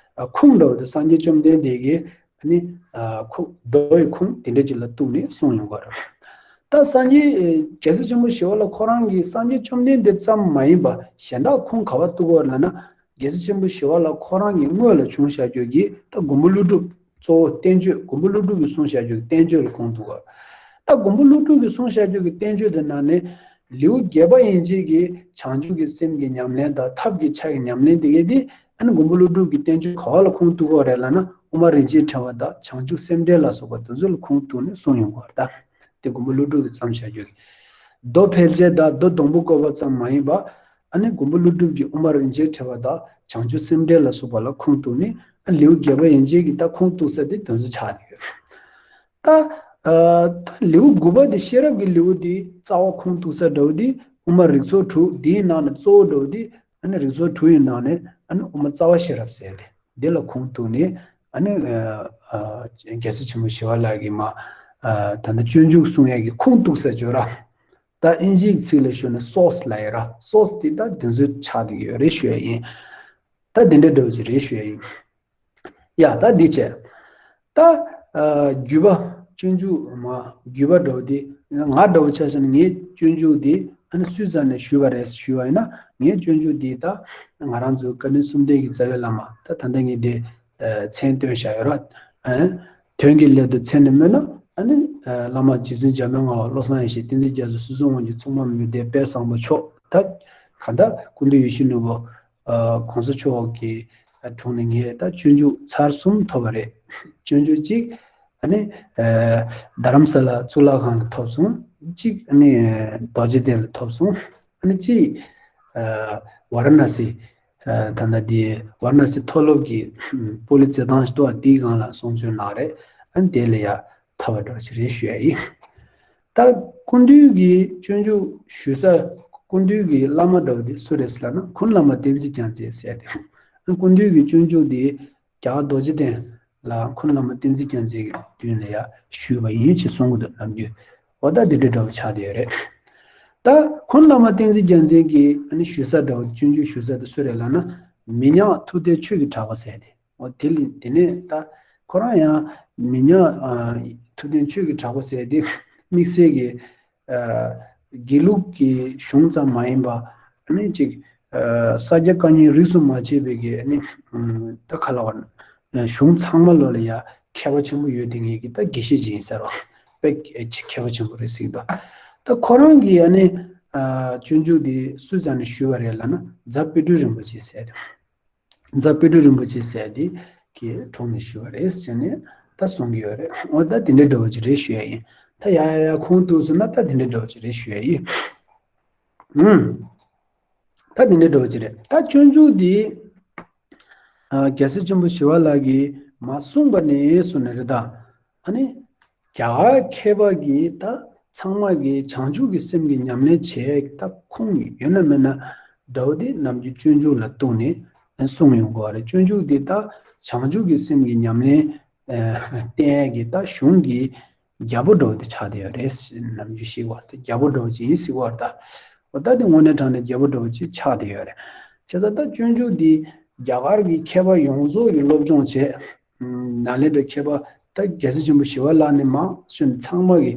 ཁུངས་འདྲ་བོ་དེ་སངས་རྒྱས་བཅོམ་ལྡན་འདས་ཀྱིས་ཨ་ནི་ཁུངས་མདོ་ཡི་ཁུངས་དེ་འདྲ་ཅིག་ལ་གཏུགས་ནས་གསུངས་ཡོང་གི་རེད། ད་སངས་རྒྱས་རྒྱལ་སྲས་ཆེན་པོ་ཞི་བ་ལྷ་ཁོ་རང་གིས་སངས་རྒྱས་བཅོམ་ལྡན་འདས་ཙམ་མ་ཡིན་པ་གཞན་དག་ཁུངས་ག་བ་གཏུགས་ཡོད་ལབ་ན། རྒྱལ་སྲས་ཆེན་པོ་ཞི་བ་ལྷ་ཁོ་རང་གི་སྔོན་ལ་བྱུང་བཞག་རྒྱུ་གི་ད་མགོན་པོ་ཀླུ་སྒྲུབ་གཙོ་བོ་བསྟན་བཅོས། མགོན་པོ་ཀླུ་སྒྲུབ་ཀྱིས་གསུངས་བཞག་རྒྱུ་གི་བསྟན་བཅོས་ལ་ཁུངས་གཏུགས་ཡོད། ད་མགོན་པོ་ཀླུ་སྒྲུབ་ཀྱིས་གསུངས་བཞག་རྒྱུ་གི་བསྟན་བཅོས་དེ་ནང་ནས་ལེའུ་བརྒྱད་པ་ཡན་ཆད་ཀྱི་བྱང་ཆུབ་ཀྱི་སེམས་ཀྱི་ཉམས་ལེན་དང་ཐབས་ཀྱི་ཆ་ཡི་ཉམས་ལེན་དེ་གའི་དེ། ཨ་ནི་མགོན་པོ་ཀླུ་སྒྲུབ་ཀྱི་བསྟན་བཅོས་ག་བ་ལ་ཁུངས་གཏུགས་ཡོད་རེད་ལབ་ན། དབུ་མ་རིན་ཆེན་ཕྲེང་བ་དང་བྱང་ཆུབ་སེམས་འགྲེལ་ལ་སོགས་པ་དེ་ཚོ་ལ་ཁུངས་གཏུགས་ནས་གསུངས་ཡོང་གི་ཡོད་རེད་ད། དེ་མགོན་པོ་ཀླུ་སྒྲུབ་ཀྱིས་བརྩམས་བཞག་རྒྱུ་གི། མདོ་ཕལ་ཆེར་དང་མདོ་སྡོང་པོ་བཀོད་པ་ཙམ་མ་ཡིན་པ། ཨ་ནི་མགོན་པོ་ཀླུ་སྒྲུབ་ཀྱི་དབུ་མ་རིན་ཆེན་ཕྲེང་བ་དང་བྱང་ཆུབ་སེམས་འགྲེལ་ལ་སོགས་པ་ལ་ཁུངས་གཏུགས་ནས། ཨ་ལེའུ་བརྒྱད་པ་ཡན་ཆད་ཀྱི་ད་ཁུངས་གཏུགས་ས་དེ་དེ་ཚོ་ཆགས་ཡོད། ད་ཨ་ད་ལེའུ་དགུ་པ་དེ། ཤེས་རབ་ཀྱི་ལེའུ་དེ་རྩ་བ་ཁུངས་གཏུགས་ས་འདྲ་བོ་དེ་དབུ་མ་རིགས་ཚོགས་དྲུག་དེའི་ནང་ནས་གཙོ་བོ་འདྲ་བོ་དེ། ཨ་ནི་རིགས་ཚོགས་དྲུག་ཡི་ནང་ནས་ཨ་ནི་དབུ་མ་རྩ་བ་ཤེས་རབ་ཟེར་དེ། འདི་ལ་ཁུངས་གཏུགས་ནས། ཨ་ནི་ཨ་ཨ་རྒྱལ་སྲས་ཆེན་པོ་ཞི་བ་ལྷ་གིས་མ་ཨ་ད་ལྟ་སྤྱོད་འཇུག་གསུང་ཡས་ཀྱི་ཁུངས་གཏུགས་ས་བརྗོད་ར། ད་ཨིན་ཇིའི་ཚིག་ལ་ཞུས་ན་སོར་སི་ལབ་ཡ་ར། སོར་སི་དེ་ད་དེ་ཚོའི་ཆ་དེ་ཡོད་རེད་ཞུ་ཡ་ཡིན། ད་དེ་འདྲ་འདྲ་བོ་ཅིག་རེད་ཞུ་ཡ་ཡིན། ཡ་ད་འདི་བྱས། ད་ཨ་བརྒྱུད་པ། སྤྱོད་འཇུག་མ་བརྒྱུད་པ་འདྲ་བོ་དེ། ང་འདྲ་བོ་ཆ་བཞག་ན་ངའི་སྤྱོད་འཇུག་དེ་ཨ་ནི་སུའི་རྩ་ནས་ཞུས་པ་རེད་ཞུས་པ་ཡིན་ན། ངའི་སྤྱོད་འཇུག་དེ་ད་ང་རང་ཚོའི་བཀའ་དྲིན་གསུམ་ལྡན་གྱི་རྩ་བའི་བླ་མ། ད་ད་ལྟ་ངས་དེ་ཨ་མཚན་བཏོན་བཞག་ཡོད་ར། ཨ་དོན་གྱི་སླད་དུ་མཚན་ནས་སྨོས་ན། ཨ་ནི་ཨ་བླ་མ་རྗེ་བཙུན་འཇམ་དཔལ་དབྱངས། བློ་བཟང་ཡེ་ཤེས། བསྟན་འཛིན་རྒྱ་མཚོ། སྲིད་གསུམ་དབང་སྒྱུར། མཚུངས་པ་མེད་པའི་དཔལ་བཟང་པོ་མཆོག། ད་ག་ད་ཀུན་འདུས་ཡིད་བཞིན་ནོར་བུ། ཨ་གོང་ས་མཆོག་གི་དྲུང་ནས་ངས་ད་སྤྱོད་འཇུག་ཚར་གསུམ་ཐོབ་པ་རེད། སྤྱོད་འཇུག་གཅིག་ཨ་ནི་ཨ་རྡ་རམ་ས་ལ་གཙུག་ལག་ཁང་ལ་ཐོབ་སོང་། གཅིག་ཨ་ནི་རྡོ་རྗེ་གདན་ལ་ཐོབ་སོང་། ཨ་ནི་གཅིག་ཨ་ཝཱ་ར་ཎ་སི། ཨ་ད་ལྟ་དེ་ཝཱ་ར་ཎ་སི་མཐོ་སློབ་ཀྱི་ཨ་སྤོ་ལོ་རྩེད་ཐང་ཞིག་འདུག་པ། དེའི་སྒང་ལ་གསུང་ཆོས་གནང་རེད། ཨ་ནི་དེ་ལ་ཡ་ཐོབ་པ་འདྲ་བོ་ཞིག་རེད་ཞུ་ཡ་ཡིན། ད་ཀུན་འདུས་ཀྱི་སྤྱོད་འཇུག་ཞུ་ས། ཀུན་འདུས་ཀྱི་བླ་མ་འདྲ་བོ་དེ་སུ་རེད་ཟེར་ལབ་ན། ཀུན་བླ་མ་བསྟན་འཛིན་རྒྱལ་མཚན་ཟེར་ཏེ། ཀུན་འདུས་ཀྱི་སྤྱོད་འཇུག་དེ་རྒྱ་གར་རྡོ་རྗེ་གདན་ལ་ཀུན་བླ་མ་བསྟན་འཛིན་རྒྱལ་མཚན་གྱི་མདུན་ལ་ཡ་ཞུས་པ་ཡིན་ཅེས་གསུང་གི་འདུག་ནམ་རྒྱུན། འོ་ད་འདི་འདྲ་འདྲ་བོ་ཆགས་བསྡད་ཡོད་རེད། ད་ཀུན་བླ་མ་བསྟན་འཛིན་རྒྱལ་མཚན་གྱི་ཨ་ནི་ཞུ་ས་འདྲ་བོ། སྤྱོད་འཇུག་ཞུ་ས་དེ་སུ་རེད་ལབ་ན། མི་ཉག་ཐུབ་བསྟན་ཆོས་ཀྱི་གྲགས་པ་ཟེར་ཏེ། འོ་དེ་ལ་དེ་ནས་ད་ཁོ་རང་ཡང་མི་ཉག་ཨ་ཐུབ་བསྟན་ཆོས་ཀྱི་གྲགས་པ་ཟེར་དེ་དམིགས་བསལ་གྱི་ཨ་དགེ་ལུགས་ཀྱི་གཞུང་ཙམ་མ་ཡིན་པ། ཨ་ནི་ཅིག་ཨ་ས་སྐྱ་བཀའ་རྙིང་རིས་སུ་མ་ཆད་པའི་གི་ཨ་ནི་ཨ་ད་ག་ལབ་དགོས་རེད། གཞུང་ཚང་མ་ལོགས་ལ་ཡ་མཁས་པ་ཆེན་པོ་ཡོད་དེ། ངེད་ཀྱི་ད་དགེ་བཤེས་ཅིག་ཡིན་ཟེར་བ། དཔེ་ཅིག་མཁས་པ་ཆེན་པོ་རེད་ཟེར་གྱི་འདུག་ད་ཁོ་རང་གི་ཨ་ནི་ཨ་སྤྱོད་འཇུག་དེ་སུའི་རྩ་ནས་ཞུས་པ་རེད་ལབ་ན། རྫ་དཔལ་སྤྲུལ་རིན་པོ་ཆེ་ཟེར་དེ། རྫ་དཔལ་སྤྲུལ་རིན་པོ་ཆེ་ཟེར་དེ་གི་དྲུང་ནས་ཞུས་པ་རེད་ཟེར་ནས་ད་གསུང་གི་ཡོད་རེད། འོ་ད་དེ་འདྲའི་འདྲ་བོ་ཅིག་རེད་ཞུ་ཡ་ཡིན། ད་ཡ་ཡ་ཡ་ཁུངས་གཏུགས་སོང་ན་ད་དེ་འདྲའི་འདྲ་བོ་ཅིག་རེད་ཞུ་ཡ་ཡིན། ཨུམ། ད་དེ་འདྲའི་འདྲ་བོ་ཅིག་རེད། ད་སྤྱོད་འཇུག་འདི་ཨ་རྒྱལ་སྲས་ཆེན་པོ་ཞི་བ་ལྷ་གིས་མ་གསུངས་པ་ནས་བཟུང་ནས་རེད་ད། ཨ་ནི་རྒྱ་གར་མཁས་པ་གིས་ད་ཚང་མ་གིས་བྱང་ཆུབ་ཀྱི་སེམས་ཀྱི་ཉམས་ལེན་བྱས་ད་ཁུངས་ཡོད་ན་མེད་ན་འདྲ་བོ་དེ་ནམ་རྒྱུན་སྤྱོད་འཇུག་ལ་གཏུགས་ནས་གསུངས་ཡོང་གི་ཡོད་རེད། སྤྱོད་འཇུག་དེ་ད་བྱང་ཆུབ་ཀྱི་སེམས་ཀྱི་ཉམས་ལེན་བསྟན་ཡས་ཀྱི་ད་གཞུང་གི་རྒྱལ་པོ་འདྲ་བོ་དེ་ཆགས་བསྡད་ཡོད་རེད། ནམ་རྒྱུན་ཞིག་བ་དེ་རྒྱལ་པོ་འདྲ་བོ་ཅིག་ཡིན་ཟེར་གྱི་ཡོད་རེད་ད། འོ་ད་དེ་དངོས་གནས་དྲང་གནས་རྒྱལ་པོ་འདྲ་བོ་ཅིག་ཆགས་བསྡད་ཡོད་རེད། བྱས་ཙང་ད་སྤྱོད་འཇུག་འདི་རྒྱ་གར་གྱི་མཁས་པ་ཡོངས་རྫོགས་ཀྱི་སློབ་སྦྱོང་བྱས། ནཱ་ལེནྡྲ་མཁས་པ་ད་རྒྱལ་སྲས་ཆེན་པོ་ཞི་བ་ལྷ་ནས་མར་སོན་ཚང་མ་གི་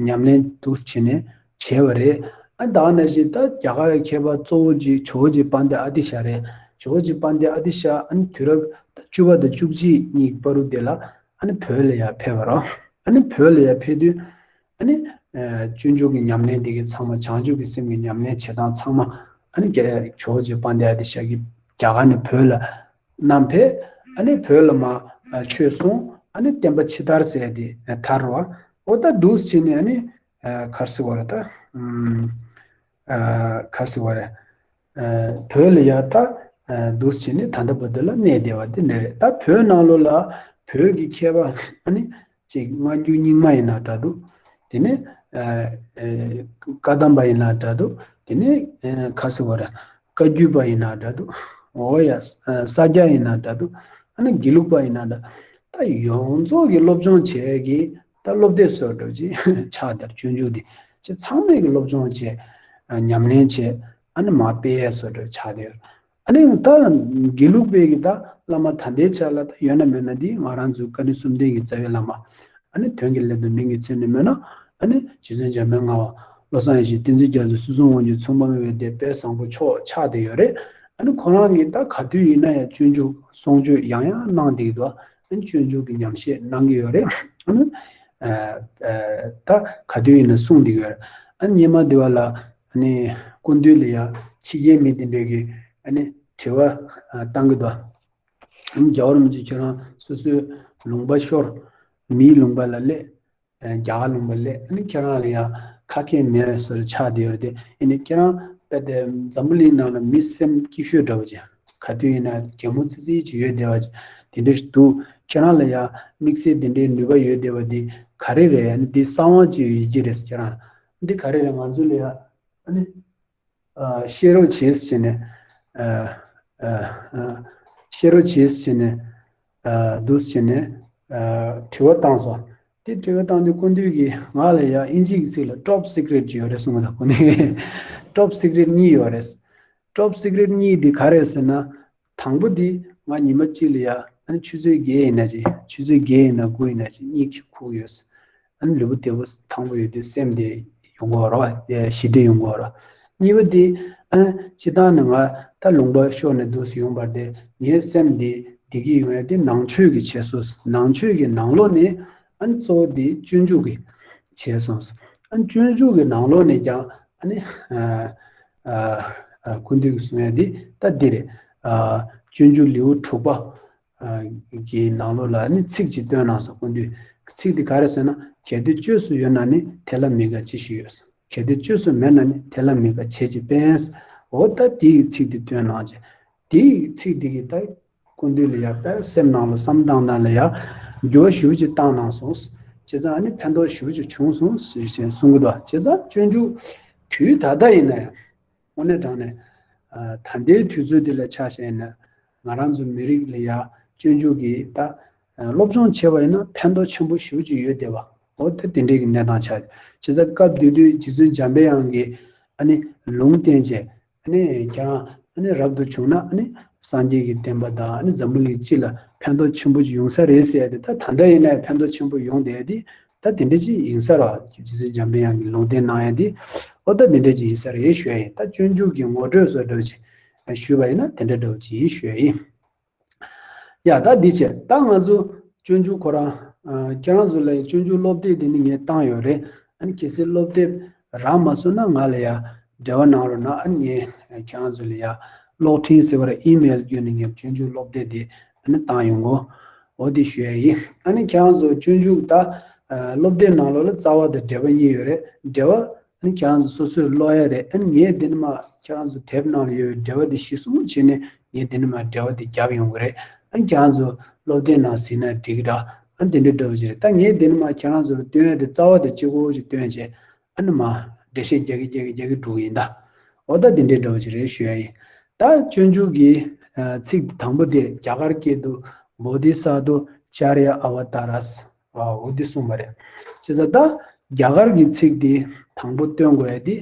ཉམས་ལེན་འདུག་བྱས་ནས་བྱས་པ་རེད། ཨ་ད་ག་ནང་བཞིན་ད་རྒྱ་གར་གྱི་མཁས་པ་གཙོ་བོ་གཅིག་ཇོ་བོ་རྗེ་དཔལ་ལྡན་ཨ་ཏི་ཤ་རེད། ཇོ་བོ་རྗེ་དཔལ་ལྡན་ཨ་ཏི་ཤ་ཨ་ནི་དུས་རབས་ད་བཅུ་པ་དང་བཅུ་གཅིག་གཉིས་ཀྱི་བར་དུ་དེ་ལ་ཨ་ནི་བོད་ལ་ཡར་ཕེབས་པ་རེད། ཨ་ནི་བོད་ལ་ཡར་ཕེབས་དུས་ཨ་ནི་སྤྱོད་འཇུག་གི་ཉམས་ལེན་དེ་གའི་ཚང་མ་བྱང་ཆུབ་ཀྱི་སེམས་ཀྱི་ཉམས་ལེན་བྱེད་སྟངས་ཚང་མ་ཨ་ནི་རྒྱ་ཇོ་བོ་རྗེ་དཔལ་ལྡན་ཨ་ཏི་ཤ་གིས་རྒྱ་གར་ནས་བོད་ལ་བསྣམས་ཕེབས། ཨ་ནི་བོད་ལ་མར་ཆོས་གསུངས། ཨ་ནི་བསྟན་པ་ཕྱི་དར་ཟེར་དེ་དར་བ། འོ་ད་འདུག་བྱས་ནས་ཨ་ནི་ག་རེ་ཟེར་བ་རེད་ད། ག་རེ་ཟེར་བ་རེད། བོད་ལ་ཡར་ད་འདུག་བྱས་ནས་ད་ལྟ་བར་དུ་ལ་གནས་བསྡད་པ་དེ་འདྲ་རེད། ད་བོད་ནང་ལོགས་ལ་བོད་ཀྱི་མཁས་པ་ཨ་ནི་ཅིག་སྔ་འགྱུར་རྙིང་མ་ཡིན་ན་འདྲ་འདུག་དེ་ནས་བཀའ་གདམས་པ་ཡིན་ན་འདྲ་འདུག་དེ་ནས་ག་རེ་ཟེར་བ་རེད། བཀའ་བརྒྱུད་པ་ཡིན་ན་འདྲ་འདུག་འོ་ཡ། ས་སྐྱ་ཡིན་ན་འདྲ་འདུག་ཨ་ནི་དགེ་ལུགས་པ་ཡིན་ན་འདྲ། ད་ཡོངས་རྫོགས་ཀྱི་སློབ་སྦྱོང་བྱས་ཀྱི་ད་སློབ་དེབ་བཟོ་འདྲ་ཅིག་ཆགས་དེར་སྤྱོད་འཇུག་འདི་ཅིག་ཚང་མས་ཀྱི་སློབ་སྦྱོང་བྱས། ཉམས་ལེན་བྱས། ཨ་ནི་མར་སྤེལ་ཡས་བཟོ་འདྲ་ཆགས་དེར། ཨ་ནི་ད་དགེ་ལུགས་པའི་གི་ད་བླ་མ་ད་ལྟའི་ཆ་ལ་ད་ཡོད་ན་མེད་ན་འདི་ང་རང་ཚོའི་བཀའ་དྲིན་གསུམ་ལྡན་གྱི་རྩ་བའི་བླ་མ། ཨ་ནི་དོན་གྱི་སླད་དུ་མིང་གི་མཚན་ནས་སྨོས་ན། ཨ་ནི་རྗེ་བཙུན་འཇམ་དཔལ་མངའ་བ། བློ་བཟང་ཡེ་ཤེས། བསྟན་འཛིན་རྒྱ་མཚོ། སྲིད་གསུམ་དབང་སྒྱུར། མཚུངས་པ་མེད་པའི་སྡེ་དཔལ་བཟང་པོ་མཆོག་ཆགས་བསྡད་ཡོད་རེད། ཨ་ནི་ཁོ་རང་གིས་ད་ག་དུས་ཡིན་ན་ཡང་སྤྱོད་འཇུག་གསུང་ཆོས་ཡང་ཡང་གནང་བསྡད་ཀྱི་འདུག་ཨ་ནི་སྤྱོད་འཇུག་གི་ཉམས་བཞེས་གནང་གི་ཡོད་རེད། ཨ་ནི་ད་ག་དུས་ཡིན་ན་གསུང་བསྡད་ཀྱི་ཡོད་རེད། ཨ་ནི་སྔོན་མ་འདི་བ་ལ་ཨ་ནི་སྐུ་མདུན་ལ་ཡང་ཕྱི་རྒྱལ་མི་དེ་འདྲས་ཀྱིས་ཨ་ནི་དྲི་བ་བཏང་གི་འདུག་ཨ་ནི་རྒྱལ་བ་རིན་པོ་ཆེ་ཁྱོད་རང་སོ་སོའི་ལུང་པ་ཤོར། མིའི་ལུང་པ་ལ་སླེབས། རྒྱ་གར་ལུང་པ་སླེབས། ཨ་ནི་ཁྱེད་རང་ལ་ཡང་ཁ་སྐད་མེད་པའི་བཟོ་འདྲ་ཆགས་བསྡད་ཡོད་རེད་དེ། ཨ་ནི་ཁྱེད་རང་དཔེ་དེ་འཛམ་བུ་གླིང་ནང་ལ་མི་སེམས་སྐྱིད་ཤོས་འདྲ་བོ་ཅིག་ག་དུས་ཡིན་ན་གད་མོ་ཙི་ཙི་ཅིག་ཡོད་བསྡད་པ་ཅིག་དེ་འདྲ་ཞིག་འདུག་ཁྱེད་རང་ལ་ཡང་དམིགས་བསལ་དེ་འདྲའི་ནུས་པ་ཡོད་བསྡད་པ་འདི་ག་རེ་རེད། ཨ་ནི་འདི་གསང་བ་ཅིག་ཡོད་ཀྱི་རེད། ཁྱེད་རང་འདི་ག་རེ་རེད། ང་ཚོ་ལ་ཡང་ཨ་ནི། ཨ་བཤད་རོགས་བྱེད་ཟེར་ནས། ཨ་ཨ་ཨ་བཤད་རོགས་བྱེད་ཟེར་ནས། ཨ་འདུག་ཟེར་ནས། ཨ་དྲི་བ་བཏང་སོང་། དེ་དྲི་བ་བཏང་དུས་སྐུ་མདུན་གྱིས་ང་ལ་ཡ་ཨིན་ཇི་གི་ཚིག་ལ་top secret ཅིག་ཡོད་རེད་གསུངས་པ་དང་། སྐུ་མདུན་top secret གཉིས་ཡོད་རེད། Top secret གཉིས་འདི་ག་རེད་ཟེར་ན། དང་པོ་འདི་ང་ཉི་མ་གཅིག་ལ་ཡ་ཨ་ནི་ཆུ་ཚོད་བརྒྱད་ཡིན་ན་ཅི། ཆུ་ཚོད་བརྒྱད་ཡིན་ན་དགུ་ཡིན་ན་ཅི་གཉིད་ཁུག་ཡོད། ཨ་ནི་ལུས་པོ་བདེ་པོ་ཐང་པོ་ཡོད་དུས་སེམས་བདེ་ཡོང་གི་ཡོད་རེད་བ། ཞི་བདེ་ཡོང་གི་ཡོད་རེད། གཉིས་པ་འདི་ཨ་ནི་སྤྱིར་བཏང་ནས་ང་ད་ལུང་པ་ཤོར་ནས་འདུག་སེ་ཡོང་བར་དེ་ངའི་སེམས་འདི་བདེ་སྐྱིད་ཡོང་ཡ་དེ་ནང་ཆོས་ཀྱིས་བྱས་སོང་། ནང་ཆོས་ཀྱི་ནང་ལོགས་ནས་ཨ་ནི་གཙོ་བོ་འདི་སྤྱོད་འཇུག་གིས་བྱས་སོང་། ཨ་ནི་སྤྱོད་འཇུག་གི་ནང་ལོགས་ནས་ཀྱང་ཨ་ནི་ཨ་ཨ་ཨ་སྐུ་མདུན་གྱིས་གསུང་ཡ་འདི་ད་འདི་རེད། ཨ་སྤྱོད་འཇུག་ལེའུ་དྲུག་པ་ཨ་གི་ནང་ལོགས་ལ་ཨ་ནི་ཚིག་ཅིག་བཏོན་གནང་སོང་། སྐུ་མདུན་ཚིག་འདི་ག་རེ་ཟེར་ན། གལ་ཏེ་བཅོས་སུ་ཡོད་ན་ནི། དེ་ལ་མི་དགའ་ཅི་ཞིག་ཡོད། གལ་ཏེ་བཅོས་སུ་མེད་ན་ནི། དེ་ལ་མི་དགའ་བྱས་ཅི་ཕན། འོ་ད་དེའི་ཚིག་འདི་བཏོན་གནང་བྱས། དེའི་ཚིག་འདི་གིས་ད་སྐུ་མདུན་ལ་ཡ་དཔེ་སེམས་ནང་ལ་བསམ་བཏང་སྟངས་ལ་ཡ་འགྱུར་བ་ཞེ་པོ་ཅིག་བཏང་གནང་སོང་། བྱས་ཙང་ཨ་ནི་ཕན་ཐོགས་ཞེ་པོ་ཅིག་བྱུང་སོང་ཞེས་གསུང་གི་འདུག་བྱས་ཙང་སྤྱོད་འཇུག་དུས་ད་ལྟ་ཡིན་ན་ཡང་། དངོས་གནས་དྲང་གནས། ཨ་ད་ལྟའི་དུས་ཚོད་འདི་ལ་ཆ་བཞག་ན། ང་རང་ཚོ་མི་རིགས་ལ་ཡ་སྤྱོད་འཇུག་གི་ད་ཨ་སློབ་སྦྱོང་བྱས་པ་ཡིན་ན་ཕན་ཐོགས་ཆེན་པོ་ཞེ་པོ་ཅིག་ཡོད་བསྡད་པ། འོ་ད་དེ་འདྲའི་གི་གནས་སྟངས་ཆགས། བྱས་ཙང་སྐབས་དེ་དུས་རྗེ་བཙུན་འཇམ་པའི་དབྱངས་ཀྱིས་ཨ་ནི་ལུང་བསྟན་བྱས། ཨ་ནི་ཁྱེད་རང་ཨ་ནི་རབ་ཏུ་བྱུང་ན་ཨ་ནི་སངས་རྒྱས་ཀྱི་བསྟན་པ་དང་ཨ་ནི་འཛམ་བུ་གླིང་སྤྱི་ལ་ཕན་ཐོགས་ཆེན་པོ་ཅིག་ཡོང་ས་རེད་ཟེར་ཡ་དེ། ད་ད་ལྟ་ཡིན་ན་ཡང་ཕན་ཐོགས་ཆེན་པོ་ཡོང་བསྡད་ཡ་དེ། ད་དེ་འདྲ་ཅིག་ཡིན་ས་རེད། རྗེ་བཙུན་འཇམ་པའི་དབྱངས་ཀྱིས་ལུང་བསྟན་གནང་ཡ་འདི། ཨོ་ད་དེ་འདྲ་ཅིག་ཡིན་ས་རེད་ཞུ་ཡ་ཡིན། ད་སྤྱོད་འཇུག་གི་ངོ་སྤྲོད་བཟོ་འདྲ་ཅིག་ཞུས་པ་ཡིན་ན་དེ་འདྲ་འདྲ་བོ་ཅིག་ཡིན་ཞུ་ཡ་ཡིན། ཡ་ད་འདི་བྱས། ད་ང་ཚོ་སྤྱོད་འཇུག་ཁོ་རང་ཨ་ཁྱེད་རང་ཚོ་ལ་སྤྱོད་འཇུག་སློབ་དེབ་དེ་ནི་ངས་བཏང་ཡོད་རེད། ཨ་ནི་གལ་སྲིད་སློབ་དེབ་རག་མ་སོང་ན་ང་ལ་ཡ་འབྲེལ་བ་གནང་རོགས་གནང་། ཨ་ནི་ངས་ཁྱེད་རང་ཚོ་ལ་ཡ་གློག་འཕྲིན་ཟེར་བ་ར་ཨི་མེལ་བརྒྱུད་ནས་ངས་སྤྱོད་འཇུག་སློབ་དེབ་དེ་ཨ་ནི་བཏང་ཡོང་གོ། འོ་དེ་ཞུ་ཡ་ཡིན། ཨ་ནི་ཁྱེད་རང་ཚོ་སྤྱོད་འཇུག་ད་ཨ་སློབ་དེབ་ནང་ལོགས་ལ་རྩ་བ་དང་འགྲེལ་པ་གཉིས་ཡོད་རེད། འགྲེལ་པ་ཨ་ནི་ཁྱེད་རང་ཚོ་སོ་སོས་ཀློག་ཡ་རེད། ཨ་ནི་ངས་འདི་ནས་མར་ཁྱེད་རང་ཚོ་དེབ་ནང་ལ་ཡོད་པའི་འགྲེལ་པ་འདི་གཞི་བཟུང་བྱས་ནས་ངས་འདི་ནས་མར་འགྲེལ་པ་འདི་བརྒྱབ་ཡོང་གི་རེད། ཨ་ནི་ཁྱེད་རང་ཚོ་སློབ་དེབ་ནང་གཟིགས་ན་འགྲིག་གི་རེད། ཨ་ནི་འདི་འདྲ་འདྲ་བོ་ཅིག་རེད། ད་ངས་འདི་ནས་མར་ཁྱེད་རང་ཚོ་ལ་སྟོན་ཡ་དེ་རྩ་བ་དང་གཅིག་པོ་ཅིག་སྟོན་བྱས། ཨ་ནི་མར་འགྲེལ་བཤད་རྒྱག་གི་རྒྱག་གི་རྒྱག་གི་འགྲོ་གི་ཡིན་ད། འོ་ད་འདི་འདྲའི་འདྲ་བོ་ཅིག་རེད་ཞུ་ཡ་ཡིན། ད་སྤྱོད་འཇུག་གི་ཨ་ཚིག་འདི་དང་པོ་འདིར་རྒྱ་གར་སྐད་དུ་བོ་དྷི་ས་ཏྭ་ཙཱ་རྱ་ཨ་བ་ཏཱ་ར། འོ་འདི་གསུངས་པ་རེད། བྱས་ཙང་ད་རྒྱ་གར་གྱི་ཚིག་འདི་དང་པོ་སྟོན་དགོས་ཡ་འདི་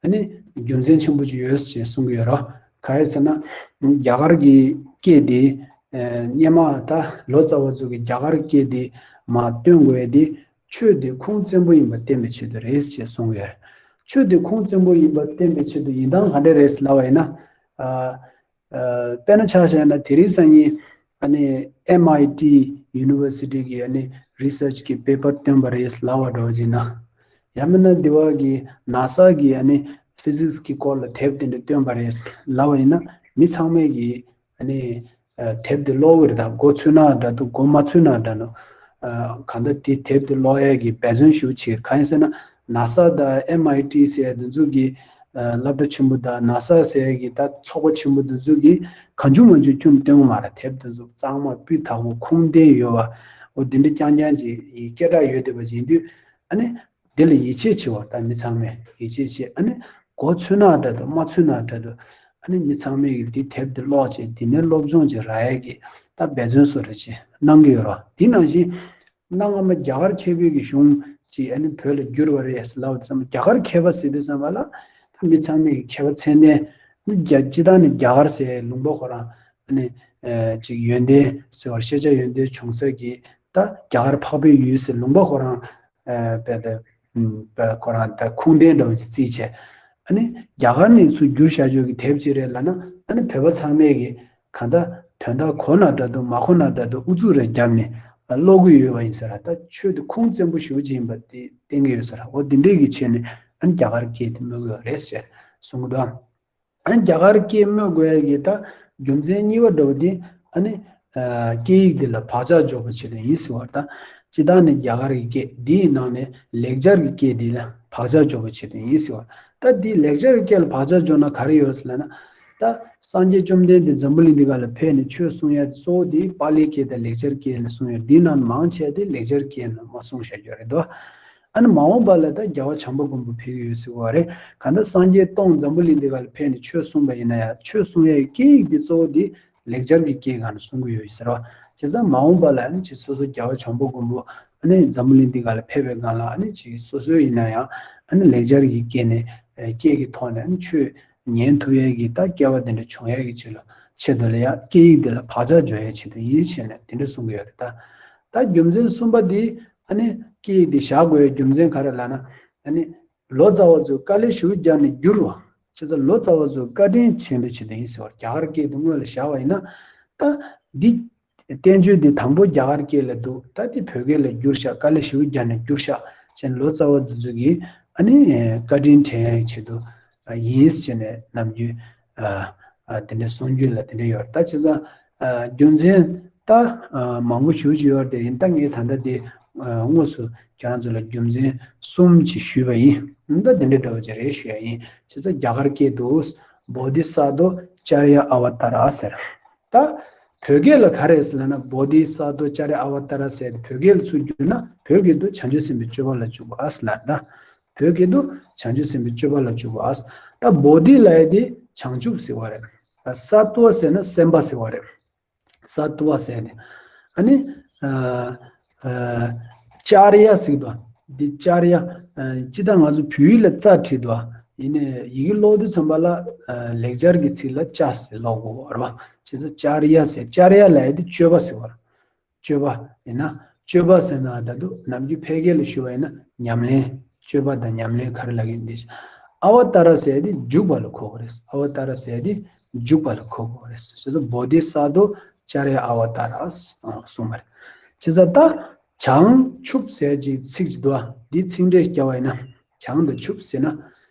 ཨ་ནི་རྒྱུ་མཚན་ཆེན་པོ་ཅིག་ཡོད་ཅེས་གསུང་གི་ཡོད་རེད། ག་རེ་ཟེར་ན། རྒྱ་གར་གྱི་སྐད་དེ། ཨ་སྔོན་མ་ད་ལོ་ཙཱ་བ་ཚོ་གིས་རྒྱ་གར་སྐད་དེ་མར་སྟོན་དགོས་ཡ་དེ། ཆོས་དེ་ཁུངས་བཙན་པོ་ཡིན་པ་བསྟན་པའི་ཆེད་དུ་རེད་ཅེས་གསུངས་ཡོད། ཆོས་དེ་ཁུངས་བཙན་པོ་ཡིན་པ་བསྟན་པའི་ཆེད་དུ་ཡིན་སྟངས་ག་འདྲ་རེད་ལབ་པ་ཡིན་ན། ཨ། ཨ། དཔེར་ན་ཆ་བཞག་ན་དེ་རིང་སང་ཉིན་ཨ་ནི་ཨེམ་ཨའི་ཊི་ཡུ་ནི་ཝར་སི་ཊི་གི་ཨ་ནི་རི་སར་ཆི་གི་པེ་པར་བཏོན་པ་རེད་ལབ་པ་འདྲ་བོ་ཅིག་ཡིན་ན། ཡང་མིན་ན་འདི་བ་གི་ནཱ་ས་གི་ཨ་ནི་ཕི་ཟིག་སི་གི་སྐོར་ལ་དེབ་དེ་འདྲ་བཏོན་པ་རེད་ལབ་པ་ཡིན་ན། མི་ཚང་མས་གི་ཨ་ནི་ཨ་དེབ་དེ་ཀློག་གི་རེད། ད་མགོ་ཚོས་ན་འདྲ་འདུག་མགོ་མ་ཚོས་ན་འདྲ་འདུག་ཨ་གང་ལྟར་དེ་དེབ་དེ་ཀློག་ཡས་ཀྱི་འབད་བརྩོན་ཞེ་པོ་བྱེད། གང་ཡིན་ཟེར་ན་ནཱ་ས་དང་ཨེམ་ཨའི་ཊི་ཟེར་ཡ་དེ་ཚོ་གི་ཨ་སློབ་གྲྭ་ཆེན་པོ་དང་ནཱ་ས་ཟེར་ཡ་གི་ད་ཚོགས་པ་ཆེན་པོ་དེ་ཚོ་གི་གང་བྱུང་མང་བྱུང་བཅོམ་སྟོན་གི་མ་རེད། དེབ་དེ་ཚོ་གཙང་མ་སྤུས་དག་པོ་ཁུངས་ལྡན་ཡོད་པ། འོ་དེ་འདྲ་རྐྱང་རྐྱང་ཅིག་གི་སྐད་གྲགས་ཡོད་བསྡད་པ་ཅིག་ཡིན་དུས། ཨ་ནི་དེ་ལ་ཡིད་ཆེས་བྱེད་པ། ད་མི་ཚང་མས་ཡིད་ཆེས་བྱེད། ཨ་ནི་མགོ་ཚོས་ན་འདྲ་འདུག་མ་ཚོས་ན་འདྲ་འདུག་ཨ་ནི་མི་ཚང་མས་ཀྱི་འདི་དེབ་འདི་ཀློག་བྱས། འདི་ནས་སློབ་སྦྱོང་ཅིག་རག་ཡས་ཀྱི་ད་འབད་བརྩོན་བཟོ་འདྲ་ཅིག་གནང་གི་ཡོད་རེད། དེ་ནང་བཞིན་གནའ་སྔ་མོ་རྒྱ་གར་མཁས་པའི་གི་གཞུང་ཅིག་ཨ་ནི་བོད་ལ་བསྒྱུར་བ་རེད་ལབ་ཙམ། རྒྱ་གར་མཁས་པ་ཟེར་དུས་ཙམ་པ་ལ་ད་མི་ཚང་མས་ཀྱི་མཁས་པ་མཚན་ལྡན་ནི་རྒྱ་སྤྱི་བཏང་ནས་རྒྱ་གར་ཟེར་ལུང་པ་ཁོ་རང་ཨ་ནི་ཨ་ཅིག་ཡོན་ཏན་ཟེར་བ། ཤེས་བྱ་ཡོན་ཏན་བྱུང་ས་གི་ད་རྒྱ་གར་འཕགས་པའི་ཡུལ་ཟེར་ལུང་པ་ཁོ་རང་ཨ་བས་ད་ཨ་ཁོ་རང་ད་ཁུངས་ལྡན་འདྲ་བོ་ཅིག་བརྩིས་བྱས། ཨ་ནི་རྒྱ་གར་ནས་ཚུར་བསྒྱུར་བཞག་ཆོག་གི་དེབ་ཅིག་རེད་ལབ་ན། ཨ་ནི་བོད་པ་ཚང་མས་ཀྱི་གང་ལྟར་དོན་དག་གོ་ན་འདྲ་འདུག་མ་གོ་ན་འདྲ་འདུག་ཨུ་ཚུགས་རེ་བརྒྱབ་ནས་ཀློག་གི་ཡོད་པ་ཡིན་ས་རེད། ད་ཆོས་དེ་ཁུངས་བཙན་པོ་ཞེ་པོ་ཅིག་ཡིན་པ་དེ་བསྟན་གྱི་ཡོད་ས་རེད། འོ་དེ་འདྲས་ཀྱི་ཆེད་ནས་ཨ་ནི་རྒྱ་གར་སྐད་དེ་སྨོས་ཀྱི་ཡོད་རེད་ཟེར་གསུང་གི་འདུག་ཨ་ནི་རྒྱ་གར་སྐད་སྨོས་དགོས་ཡ་གི་ད་རྒྱུ་མཚན་གཉིས་པ་འདྲ་བོ་དེ། ཨ་ནི་ཨ་སྐད་ཡིག་འདི་ལ་བག་ཆགས་འཇོག་པའི་ཆེད་དུ་ཡིན་ཟེར་བ། ད་སྤྱིར་བཏང་ནས་རྒྱ་གར་གྱི་སྐད་འདིའི་ནང་ནས་ལེགས་སྦྱར་གྱི་སྐད་འདི་ལ་བག་ཆགས་འཇོག་པའི་ཆེད་དུ་ཡིན་ཟེར་བ། ད་འདི་ལེགས་སྦྱར་གྱི་སྐད་ལ་བག་ཆགས་འཇོག་ན་ག་རེ་ཡོད་ཟེར་ལབ་ན། ད་སངས་རྒྱས་བཅོམ་ལྡན་འདས་འཛམ་བུ་གླིང་འདི་ག་ལ་ཕེབས་ནས་ཆོས་གསུང་ཡ་གཙོ་བོ་འདི་པཱ་ལིའི་སྐད་དང་ལེགས་སྦྱར་སྐད་ལ་གསུང་ཡ། འདི་ནང་མང་ཆེ་དེ་ལེགས་སྦྱར་སྐད་ནང་མར་གསུངས་བཞག་རྒྱུ་རེད་དོ། ཨ་ནི་མ་འོངས་པ་ལ་ད་རྒྱལ་བ་བྱམས་པ་མགོན་པོ་ཕེབས་ཀྱི་ཡོད་ཟེར་བ་རེད། གང་ལྟར་སངས་རྒྱས་སྟོང་འཛམ་བུ་གླིང་འདི་ག་ལ་ཕེབས་ནས་ཆོས་གསུངས་པ་ཡིན་ན་ཡང་། ཆོས་གསུང་ཡའི་སྐད་ཡིག་འདི་གཙོ་བོ་འདི་ལེགས་སྦྱར་གྱི་སྐད་སྒང་ནས་གསུང་གི་ཡོད་ཟེར་བ། བྱས་ཙང་མ་འོངས་པ་ལ་ཨ་ནི་ཅིག་སོ་སོ་རྒྱལ་བ་བྱམས་པ་མགོན་པོ་ཨ་ནི་འཛམ་བུ་གླིང་འདི་ག་ལ་ཕེབས་པའི་སྒང་ལ། ཨ་ནི་ཅིག་སོ་སོ་ཡིན་ན་ཡང་ཨ་ནི་ལེགས་སྦྱར་གྱི་སྐད་ནས་ཨ་སྐད་ཀྱི་ཐོག་ནས་ཨ་ནི་ཆོས་ཉན་ཐུབ་ཡས་ཀྱི་ད་སྐལ་བ་དེ་འདྲ་བྱུང་ཡས་ཀྱི་ཆེད་ལ། ཆེད་དུ་ལ་ཡ་སྐད་ཡིག་འདི་ལ་བག་ཆགས་འཇོག་ཡས་ཆེད་དུ་ཡིན་ཞེས་ནས་དེ་འདྲ་གསུང་གི་ཡོད་རེད་ད། ད་རྒྱུ་མཚན་གསུམ་པ་འདི། ཨ་ནི་སྐད་ཡིག་འདི་བཞག་དགོས་ཡས་རྒྱུ་མཚན་ག་རེ་ལབ་ན། ཨ་ནི་ལོ་ཙཱ་བ་ཚོས་དཀའ་ལས་ཞེ་པོ་བརྒྱབ་ནས་བསྒྱུར་བ། བྱས་ཙང་ལོ་ཙཱ་བ་ཚོས་བཀའ་དྲིན་དྲན་པའི་ཆེད་དུ་ཡིན་ཟེར་བ། རྒྱ་གར་སྐད་དུ་སྔོན་ལ་བཞག་པ་ཡིན་ན། ད་འདི་བསྟན་བཅོས་འདི་དང་པོ་རྒྱ་གར་སྐད་ལ་འདུག་ད་འདི་བོད་སྐད་ལ་བསྒྱུར་ཤག་དཀའ་ལས་ཞེ་པོ་བརྒྱབ་ནས་བསྒྱུར་ཤག་བྱས་ནས་ལོ་ཙཱ་བ་འདི་ཚོ་གིས་ཨ་ནི་བཀའ་དྲིན་དྲན་ཡའི་ཆེད་དུ་ཡིན་ཟེར་ནས་ནམ་རྒྱུན་ཨ་ཨ་དེ་འདྲ་གསུང་རྒྱུན་ལ་དེ་འདྲ་ཡོད་རེད། ད་བྱས་ཙང་ཨ་རྒྱུ་མཚན་ད་ཨ་མང་པོ་ཞེ་པོ་ཅིག་ཡོད་རེད་དེ། ཡིན་ད་ངས་ད་ལྟ་འདི་ཨ་དངོས་སུ་ཁྱེད་རང་ཚོ་ལ་རྒྱུ་མཚན་གསུམ་ཅིག་ཞུས་པ་ཡིན། ད་དེ་འདྲ་འདྲ་བོ་ཅིག་རེད་ཞུ་ཡ་ཡིན། བྱས་ཙང་རྒྱ་གར་སྐད་དུ་བོ་དྷི་ས་ཏྭ་ཨ་ཙརྱ་ཨ་བ་ཏཱ་ར་ཟེར། ད་བོད་སྐད་ལ་ག་རེ་ཟེར་ལབ་ན། བོ་དྷི་ས་ཏྭ་ཨ་ཙརྱ་ཨ་བ་ཏཱ་ར་ཟེར་ཏེ་བོད་སྐད་ལ་ཚུར་བསྒྱུར་ན། བོད་སྐད་དུ་བྱང་ཆུབ་སེམས་དཔའི་སྤྱོད་པ་ལ་འཇུག་པ་ཨ་ཟེར་ལབ། ད་བོད་སྐད་དུ་བྱང་ཆུབ་སེམས་དཔའི་སྤྱོད་པ་ལ་འཇུག་པ་ཨ་ཟེར། ད་བོ་དྷི་ལབ་ཡ་དེ་བྱང་ཆུབ་ཟེར་བ་རེད། ས་ཏྭ་ཨ་ཟེར་ན་སེམས་དཔའ་ཟེར་བ་རེད། ས་ཏྭ་ཨ་ཟེར་ནས། ཨ་ནི་ཨ་ཨ་ཨ་ཙརྱ་ཟེར་གི་འདུག་འདི་ཙརྱ་ཨ་སྤྱིར་བཏང་ང་ཚོ་བོད་ཡིག་ལ་ཙ་བྲིས་འདུག་ཡིན་ནའི་ཡི་གེ་ཀློག་དུས་ཙམ་པ་ལ་ཨ་ལེགས་སྦྱར་གྱི་ཚིག་ལ་ཙ་ཟེར་ཀློག་དགོས་རེད་པ། བྱས་ཙང་ཙརྱ་ཟེར། ཙརྱ་ལབ་ཡ་དེ་སྤྱོད་པ་ཟེར་བ་རེད། སྤྱོད་པ་ཡིན་ན། སྤྱོད་པ་ཟེར་ན་ད་དུང་ནམ་རྒྱུན་ཕལ་སྐད་ལ་ཞུ་བ་ཡིན་ན་ཉམས་ལེན། སྤྱོད་པ་དང་ཉམས་ལེན་ག་རེ་ལབ་ཀྱི་ཡིན་དེ། ཨ་བ་ཏཱ་ར་ཟེར་ཡ་དེ་འཇུག་པ་ལ་གོ་དགོས་རེད། ཨ་བ་ཏཱ་ར་ཟེར་ཡ་དེ་འཇུག་པ་ལ་གོ་དགོས་རེད། བྱས་ཙང་བོ་དྷི་ས་ཏྭ་ཨ་ཙརྱ་ཨ་བ་ཏཱ་ར་གསུངས་པ་རེད། བྱས་ཙང་ད་བྱང་ཆུབ་ཟེར་གྱི་ཚིག་ཅིག་འདུག་འདི་ཚིག་འགྲེལ་བརྒྱབ་པ་ཡིན་ན། བྱང་དང་ཆུབ་ཟེར་ན།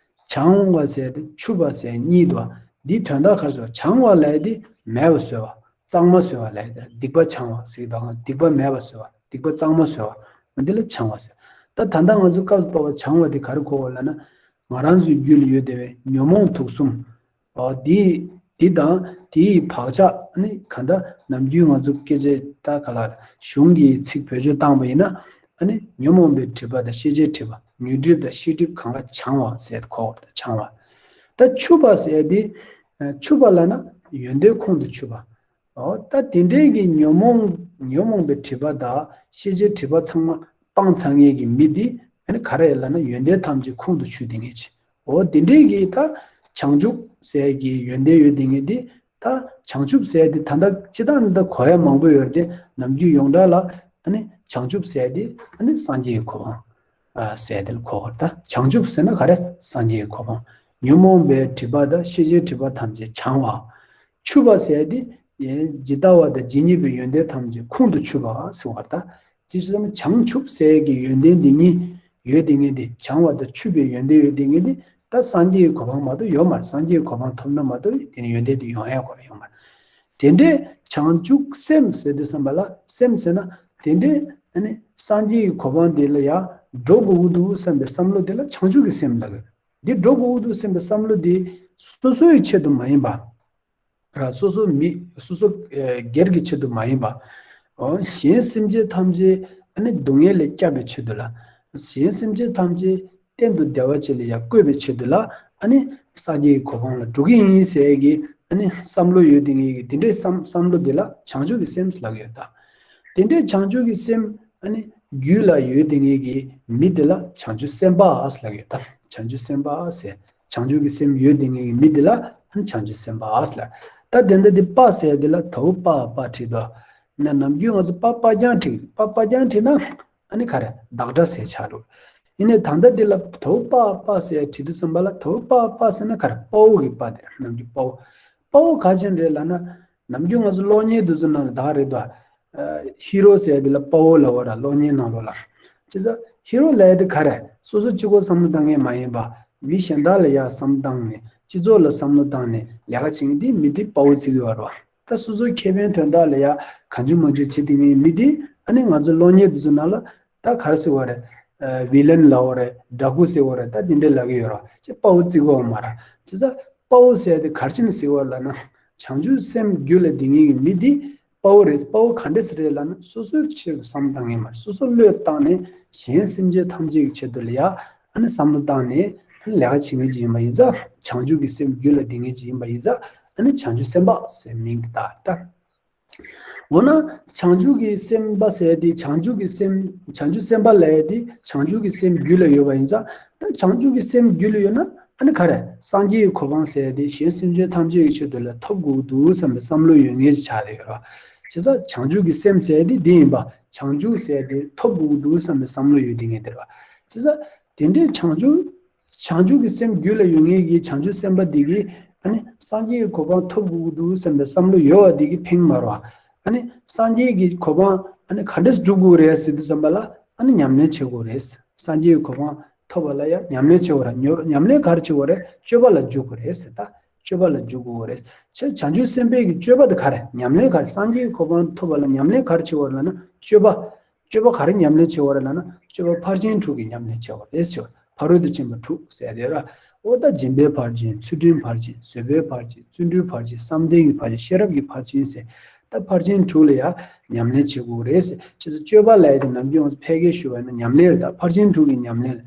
བྱང་བ་ཟེར་ཏེ་ཆུབ་པ་ཟེར་གཉིས་འདུག་འདིའི་དོན་དག་ག་རེ་ཟེར། བྱང་བ་ལབ་ཡ་དེ་མེད་པ་བཟོ་བ། གཙང་མ་བཟོ་བ་ལབ་ཡ་དེ་རེད། སྡིག་པ་བྱང་བ་ཟེར་གྱི་འདུག་སྡིག་པ་མེད་པ་བཟོ་བ། སྡིག་པ་གཙང་མ་བཟོ་བ། འདི་ལ་བྱང་བ་ཟེར། ད་ད་ལྟ་ང་ཚོ་སྐབས་སུ་བབས་པ་བྱང་བ་དེ་ག་རེ་གོ་དགོས་ལབ་ན། ང་རང་ཚོའི་རྒྱུད་ལ་ཡོད་བསྡད་པའི་ཉོན་མོངས་དུག་གསུམ། འོ་འདི་འདི་དང་དེའི་བག་ཆགས། ཨ་ནི་གང་ལྟར་ནམ་རྒྱུན་ང་ཚོ་སྐད་ཆ་ད་ག་ལ་གཞུང་གི་ཚིག་བེད་སྤྱོད་བཏང་བ་ཡིན་ན། ཨ་ནི་ཉོན་མོངས་པའི་སྒྲིབ་པ་དང་ཤེས་བྱའི་སྒྲིབ་པ། ཉོན་སྒྲིབ་དང་ཤེས་སྒྲིབ་གང་ག་བྱང་བ་ཟེར་གོ་བ་དང་། བྱང་བ། ད་ཆུབ་པ་ཟེར་དེ། ཨ་ཆུབ་པ་ལབ་ན་ཡོན་ཏན་ཁོང་དུ་ཆུད་པ། འོ་ད་དེ་འདྲའི་གི་ཉོན་མོངས་ཉོན་མོངས་པའི་སྒྲིབ་པ་དང་ཤེས་བྱའི་སྒྲིབ་པ་ཚང་མ་སྤངས་ཚར་མཁན་གྱི་མི་འདི་ཨ་ནི་ག་རེ་ལབ་ན་ཡོན་ཏན་ཐམས་ཅད་ཁོང་དུ་ཆུད་བསྡད་མཁན་ཅིག་འོ་དེ་འདྲའི་གི་ད་ བྱང་ཆུབ་ཟེར་གྱི་ཡོན་ཏན་ཡོད་དེ་ངེས་དེ། ད་བྱང་ཆུབ་ཟེར་དེ་ད་ལྟ་སྤྱི་བཏང་ནི་ད་གོ་ཡ་མང་པོ་ཡོད་དེ། ནམ་རྒྱུན་ཡོངས་གྲགས་ལ་ཨ་ནི་བྱང་ཆུབ་ཟེར་དེ་ཨ་ནི་སངས་རྒྱས་ཀྱི་གོ་འཕང་ཟེར་དེ་ལ་གོ་བར། ད་བྱང་ཆུབ་ཟེར་ན་ག་རེ། སངས་རྒྱས་ཀྱི་གོ་འཕང་། ཉོན་མོངས་པའི་སྒྲིབ་པ་དང་ཤེས་བྱའི་སྒྲིབ་པ་ཐམས་ཅད་བྱང་བ། ཆུབ་པ་ཟེར་དེ་ཇི་ལྟ་བ་དང་ཇི་སྙེད་པའི་ཡོན་ཏན་ཐམས་ཅད་ཁོང་དུ་ཆུད་པ་ཟེར་བ་ད། དེ་བྱས་ཙང་བྱང་ཆུབ་ཟེར་གྱི་ཡོན་ཏན་འདི་གཉིས་ཡོད་དེ་ངེས་དེ། བྱང་བ་དང་ཆུབ་པའི་ཡོན་ཏན་ཡོད་དེ་ངེས་དེ། ད་སངས་རྒྱས་ཀྱི་གོ་འཕང་མ་གཏོགས་ཡོད་མ་རེད། སངས་རྒྱས་ཀྱི་གོ་འཕང་ཐོབ་ན་མ་གཏོགས་དེ་ནི་ཡོན་ཏན་དེ་ཡོང་ཡ་གོ་ར་ཡོད་མ་རེད། དེ་འདྲའི་བྱང་ཆུབ་སེམས་ཟེར་དུས་ཙམ་པ་ལ། སེམས་ཟེར་ན་དེ་འདྲའི་ཨ་ནི་སངས་རྒྱས་ཀྱི་གོ་འཕང་དེ་ལ་ཡ་འགྲོ་དགོས་ཀྱི་འདུག་བསམ་པའི་བསམ་བློ་དེ་ལ་བྱང་ཆུབ་ཀྱི་སེམས་ལབ་ཀྱི་ཡོད། འདི་འགྲོ་དགོས་ཀྱི་འདུག་བསམ་པའི་བསམ་བློ་དེ་སོ་སོའི་ཆེད་དུ་མ་ཡིན་པ། ར། སོ་སོ་མི་སོ་སོ་ཨེ་སྒེར་གྱི་ཆེད་དུ་མ་ཡིན་པ། འོ། གཞན་སེམས་ཅན་ཐམས་ཅད་ཨ་ནི་སྡུག་བསྔལ་ལས་བསྐྱབ་པའི་ཆེད་དུ་ལ། གཞན་སེམས་ཅན་ཐམས་ཅད་གཏན་དུ་བདེ་བ་ཅིག་ལ་ཡར་བཀོད་པའི་ཆེད་དུ་ལ། ཨ་ནི་སངས་རྒྱས་ཀྱི་གོ་འཕང་ལ་འགྲོ་གི་ཡིན་ཟེར་གྱི་ཨ་ནི་བསམ་བློ་ཡོད་དེ་ངེས་ཀྱི་དེ་འདྲའི་བསམ་བསམ་བློ་དེ་ལ་བྱང་ཆུབ་ཀྱི་སེམས་ལབ་ཀྱི་ཡོད་ད། དེ་འདྲའི་བྱང་ཆུབ་ཀྱི་སེམས་ཨ་ནི་རྒྱུད་ལ་ཡོད་དེ་ངེས་ཀྱི་མི་དེ་ལ་བྱང་ཆུབ་སེམས་དཔའ་ལབ་ཀྱི་ཡོད་ད། བྱང་ཆུབ་སེམས་དཔའ་ཟེར། བྱང་ཆུབ་ཀྱི་སེམས་ཡོད་དེ་ངེས་ཀྱི་མི་དེ་ལ་ཨ་ནི་བྱང་ཆུབ་སེམས་དཔའ་ལབ། ད་དེ་འདྲ་དེ་དཔའ་ཟེར་དེ་ལ་དའོ་པ་པ་བྲིས་དོ། ན་ནམ་རྒྱུན་ང་ཚོ་པ་པ་རྐྱང་བྲིས། པ་པ་རྐྱང་བྲིས་ན་ཨ་ནི་ག་རེ། བདག་སྒྲ་ཟེར་ཆགས་འགྲོ། ཡིན་ནའི་ད་ལྟ་དེ་ལ་དའོ་པ་པ་ཟེར་བྲིས་དུས་ཙམ་པ་ལ་དའོ་པ་པ་ཟེར་ན་ག་རེ། དཔའ་བོ་གི་དཔའ་དེ་ནམ་རྒྱུན་དཔའ་བོ། དཔའ་བོ་ག་ཅན་རེད་ལབ་ན། ནམ་རྒྱུན་ང་ཚོ་གློག་བརྙན་དེ་ཚོ་ནང་ལ་ད་ག་རེད་དོ། ཨ། ཧི་རོ་ཟེར་དེ་ལ་དཔའ་བོ་ལབ་པ་ར། གློག་བརྙན་ནང་ལོགས་ལ། བྱས་ཙང་ཧི་རོ་ལབ་ཡ་དེ་ག་རེ། སོ་སོ་གཅིག་པོ་བསམ་བློ་བཏང་མཁན་མ་ཡིན་པ། མི་གཞན་དག་ལ་ཡ་བསམ་བློ་བཏང་ནས་སྤྱི་ཚོགས་ལ་བསམ་བློ་བཏང་ནས་ལས་ཀ་བྱེད་མཁན་དེ་མི་དེ་དཔའ་བོ་བརྩི་གི་ཡོད་རེད་བ། ད་སོ་སོའི་ཁེ་ཕན་དོན་དག་ལ་ཡ་གང་བྱུང་མང་བྱུང་བྱེད་དེ་མཁན་མི་དེ་ཨ་ནི་ང་ཚོ་གློག་བརྙན་དེ་ཚོ་ནང་ལ་ད་ག་རེ་ཟེར་བ་རེད། ཨ། བི་ལན་ལབ་པ་རེད། ཌ་ཀུ་ཟེར་བ་རེད། ད་དེ་འདྲ་ལབ་ཀྱི་ཡོད་རེད་བ། ཅེས་དཔའ་བོ་བརྩི་གི་ཡོད་མ་རེད། བྱས་ཙང་དཔའ་བོ་ཟེར་དེ་ག་རེ་བྱས་ནས་ཟེར་བ་ལབ་ན། བྱང་ཆུབ་སེམས་རྒྱུད་ལ་ལྡན་མཁན་གྱི་མི་དེ་དཔའ་བོ་རེད། དཔའ་བོ་ག་འདྲས་རེད་ལབ་ན། སོ་སོའི་ཆེད་དུ་བསམ་བློ་བཏང་མཁན་མ་རེད། སོ་སོ་བློས་བཏང་ནས་གཞན་སེམས་ཅན་ཐམས་ཅད་ཀྱི་ཆེད་དུ་ལ་ཡ་ཨ་ནི་བསམ་བློ་བཏང་ནས་ཨ་ནི་ལས་ཀ་བྱེད་མཁན་ཅིག་ཡིན་པ་ཡིན་ཙང་། བྱང་ཆུབ་ཀྱི་སེམས་རྒྱུད་ལ་ལྡན་མཁན་ཅིག་ཡིན་པ་ཡིན་ཙང་། ཨ་ནི་བྱང་ཆུབ་སེམས་དཔའ་ཟེར་མིང་དེ་བཏགས་ད། འོ་ན་བྱང་ཆུབ་ཀྱི་སེམས་དཔའ་ཟེར་དེ། བྱང་ཆུབ་ཀྱི་སེམས། བྱང་ཆུབ་སེམས་དཔའ་ལབ་ཡ་དེ་བྱང་ཆུབ་ཀྱི་སེམས་རྒྱུད་ལ་ཡོད་པ་ཡིན་ཙང་། ད་བྱང་ཆུབ་ཀྱི་སེམས་རྒྱུད་ལ་ཡོད་ན་ཨ་ནི་ག་རེ། སངས་རྒྱས་ཀྱི་གོ་འཕང་ཟེར་ཡ་དེ་གཞན་སེམས་ཅན་ཐམས་ཅད་ཀྱི་ཆེད་དུ་ལ་ཐོབ་དགོས་ཀྱི་འདུག་བསམ་པའི་བསམ་བློ་ཡོད་མཁན་ཞིག་ཆགས་བསྡད་ཡོད་རེད་བ། བྱས་ཙང་བྱང་ཆུབ་ཀྱི་སེམས་ཟེར་ཡ་དེ་འདི་ཡིན་པ། བྱང་ཆུབ་ཟེར་ཡ་དེ་ཐོབ་དགོས་ཀྱི་འདུག་བསམ་པའི་བསམ་བློ་ཡོད་དེ་ངེས་དེ་རེད་བ། བྱས་ཙང་དེ་འདྲའི་བྱང་ཆུབ། བྱང་ཆུབ་ཀྱི་སེམས་རྒྱུད་ལ་ཡོད་མཁན་གྱི་བྱང་ཆུབ་སེམས་དཔའ་འདི་གིས་ཨ་ནི་སངས་རྒྱས་ཀྱི་གོ་འཕང་ཐོབ་དགོས་ཀྱི་འདུག་བསམ་པའི་བསམ་བློ་ཡོད་པ་འདི་གིས་ཕན་མ་རེད་བ། ཨ་ནི་སངས་རྒྱས་ཀྱི་གོ་འཕང་ཨ་ནི་ག་འདྲས་སྒྲུབ་དགོས་རེད་ཟེར་དུས་ཙམ་པ་ལ། ཨ་ནི་ཉམས་ལེན་བྱེད་དགོས་རེད། སངས་རྒྱས་ཀྱི་གོ་འཕང་ཐོབ་པ་ལ་ཡང་ཉམས་ལེན་བྱེད་དགོས་རེད། ཉོ་ཉམས་ལེན་ག་རེ་བྱེད་དགོས་རེད། སྤྱོད་པ་ལ་འཇུག་དགོས་རེད་ཟེར་ད། སྤྱོད་པ་ལ་འཇུག་དགོས་རེད། བྱས་བྱང་ཆུབ་སེམས་དཔའི་གི་སྤྱོད་པ་དེ་ག་རེ། ཉམས་ལེན་ག་རེ། སངས་རྒྱས་ཀྱི་གོ་འཕང་ཐོབ་པ་ལ་ཉམས་ལེན་ག་རེ་བྱེད་དགོས་རེད་ལབ་ན། སྤྱོད་པ། སྤྱོད་པ་ག་རེ་ཉམས་ལེན་བྱེད་དགོས་རེད་ལབ་ན། སྤྱོད་པ་ཕར་ཕྱིན་དྲུག་གི་ཉམས་ལེན་བྱེད་དགོས་རེད་ཟེར། ཕ་རོལ་ཏུ་ཕྱིན་པ་དྲུག་ཟེར་ཡ་དེ་ར། འོ་ད་སྦྱིན་པའི་ཕར་ཕྱིན། ཚུལ་ཁྲིམས་ཕར་ཕྱིན། བཟོད་པའི་ཕར་ཕྱིན། བརྩོན་འགྲུས་ཕར་ཕྱིན། བསམ་གཏན་གྱི་ཕར་ཕྱིན། ཤེས་རབ་ཀྱི་ཕར་ཕྱིན་ཟེར། ད་ཕར་ཕྱིན་དྲུག་ལ་ཡ་ཉམས་ལེན་བྱེད་དགོས་རེད་ཟེར། བྱས་ཙང་སྤྱོད་པ་ལབ་ཡ་དེ་ནམ་རྒྱུན་ཕལ་སྐད་ཞུ་བ་ཡིན་ན་ཉམས་ལེན་རེད། ད་ཕར་ཕྱིན་དྲུག་གི་ཉམས་ལེན་ལ།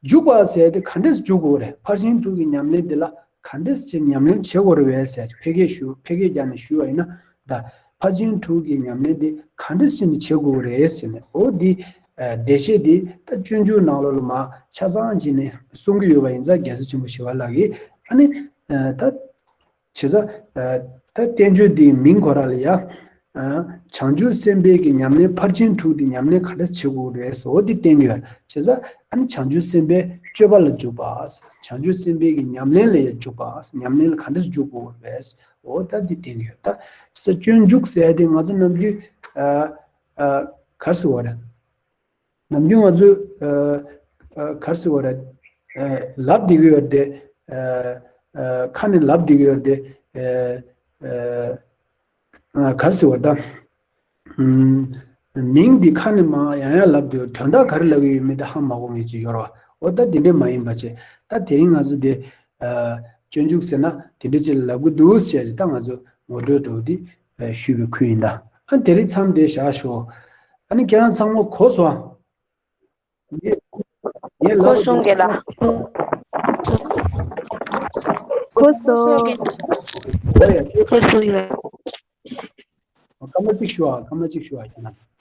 འཇུག་པ་ཟེར་དེ་ག་འདྲས་འཇུག་དགོས་རེད། ཕར་ཕྱིན་དྲུག་གི་ཉམས་ལེན་དེ་ལ་ག་འདྲས་བྱས་ཉམས་ལེན་བྱེད་དགོས་རེད་བས་ཟེར། ཕལ་སྐད་ཞུ། ཕལ་སྐད་རྒྱག་ནས་ཞུ་བ་ཡིན་ན། ད་ཕར་ཕྱིན་དྲུག་གི་ཉམས་ལེན་དེ་ག་འདྲས་བྱས་ནས་བྱེད་དགོས་རེད་ཟེར་ནས། འོ་འདི་འགྲེལ་བཤད་འདི་ད་སྤྱོད་འཇུག་ནང་ལོགས་ལ་མར་ཆ་ཚང་བྱས་ནས་གསུང་གི་ཡོད་པ་ཡིན་ཙང་། རྒྱལ་སྲས་ཆེན་པོ་ཞི་བ་ལྷ་གིས་ཨ་ནི་ད། བྱས་ཙང་། ད་བསྟན་བཅོས་འདིའི་མིང་ཁོ་རང་ལ་ཡ། བྱང་ཆུབ་སེམས་དཔའི་གི་ཉམས་ལེན་ཕར་ཕྱིན་དྲུག་འདི་ཉམས་ལེན་ག་འདྲ་བྱེད་དགོས་རེད་ཟེར། འོ་འདི་བསྟན་གྱི་ཡོད། བྱས་ཙང་ཨ་ནི་བྱང་ཆུབ་སེམས་དཔའི་སྤྱོད་པ་ལ་འཇུག་པ། བྱང་ཆུབ་སེམས་དཔའི་གི་ཉམས་ལེན་ལ་ཡ་འཇུག་པ། ཉམས་ལེན་ལ་ག་འདྲ་འཇུག་དགོས་རེད། འོ་ད་འདི་བསྟན་གྱི་ཡོད། ད་བྱས་ཙང་སྤྱོད་འཇུག་ཟེར་ཡ་དེ་ང་ཚོ་ནམ་རྒྱུན་ག་རེ་ཟེར་བ་རེད། ནམ་རྒྱུན་ང་ཚོས་ཨ་ཨ་ག་རེ་ཟེར་བ་རེད། ཨ་ལབ་བསྡད་ཀྱི་ཡོད་རེད་དེ། ཨ་ཨ་ཁ་ནས་ལབ་བསྡད་ཀྱི་ཡོད་རེད་དེ། ཨ་ཨ་ག་རེ་ཟེར་བ་རེད་ད། ཨུམ། མིང་འདི་ཁ་ནས་མར་ཡང་ཡང་ལབ་བསྡད་ཡོད། དོན་དག་ག་རེ་ལབ་ཀྱི་ཡོད་མེད་དེ་ཧ་མ་གོ་མཁན་ཅིག་ཡོད་རེད་བ། འོ་ད་དེ་འདྲས་མ་ཡིན་པ་བྱས། ད་དེ་རིང་ང་ཚོ་དེ་ཨ་སྤྱོད་འཇུག་ཟེར་ན་དེ་འདྲས་ཅིག་ལབ་ཀྱི་འདུག་ཟེར་ཏེ། ད་ང་ཚོ་ངོ་སྤྲོད་འདྲ་བོ་འདི་ཨ་ཞུས་པའི་ཁུལ་ཡིན་ད། ཨ་དེ་རིང་མཚམས་འདིར་བཞག་ཞོག་ཨ་ནི་ཁྱེད་རང་ཚང་མ་གོ་སོང་ཨ། ངས་ངས་ལབ་པ་དེ། གོ་སོང་རྒན་ལགས། གོ་སོང་། གོ་སོང་ཡ། སྐར་མ་གཅིག་ཞུ་ཨ། སྐར་མ་གཅིག་ཞུ་ཨ། ཁྱེད་རང་ཚོ།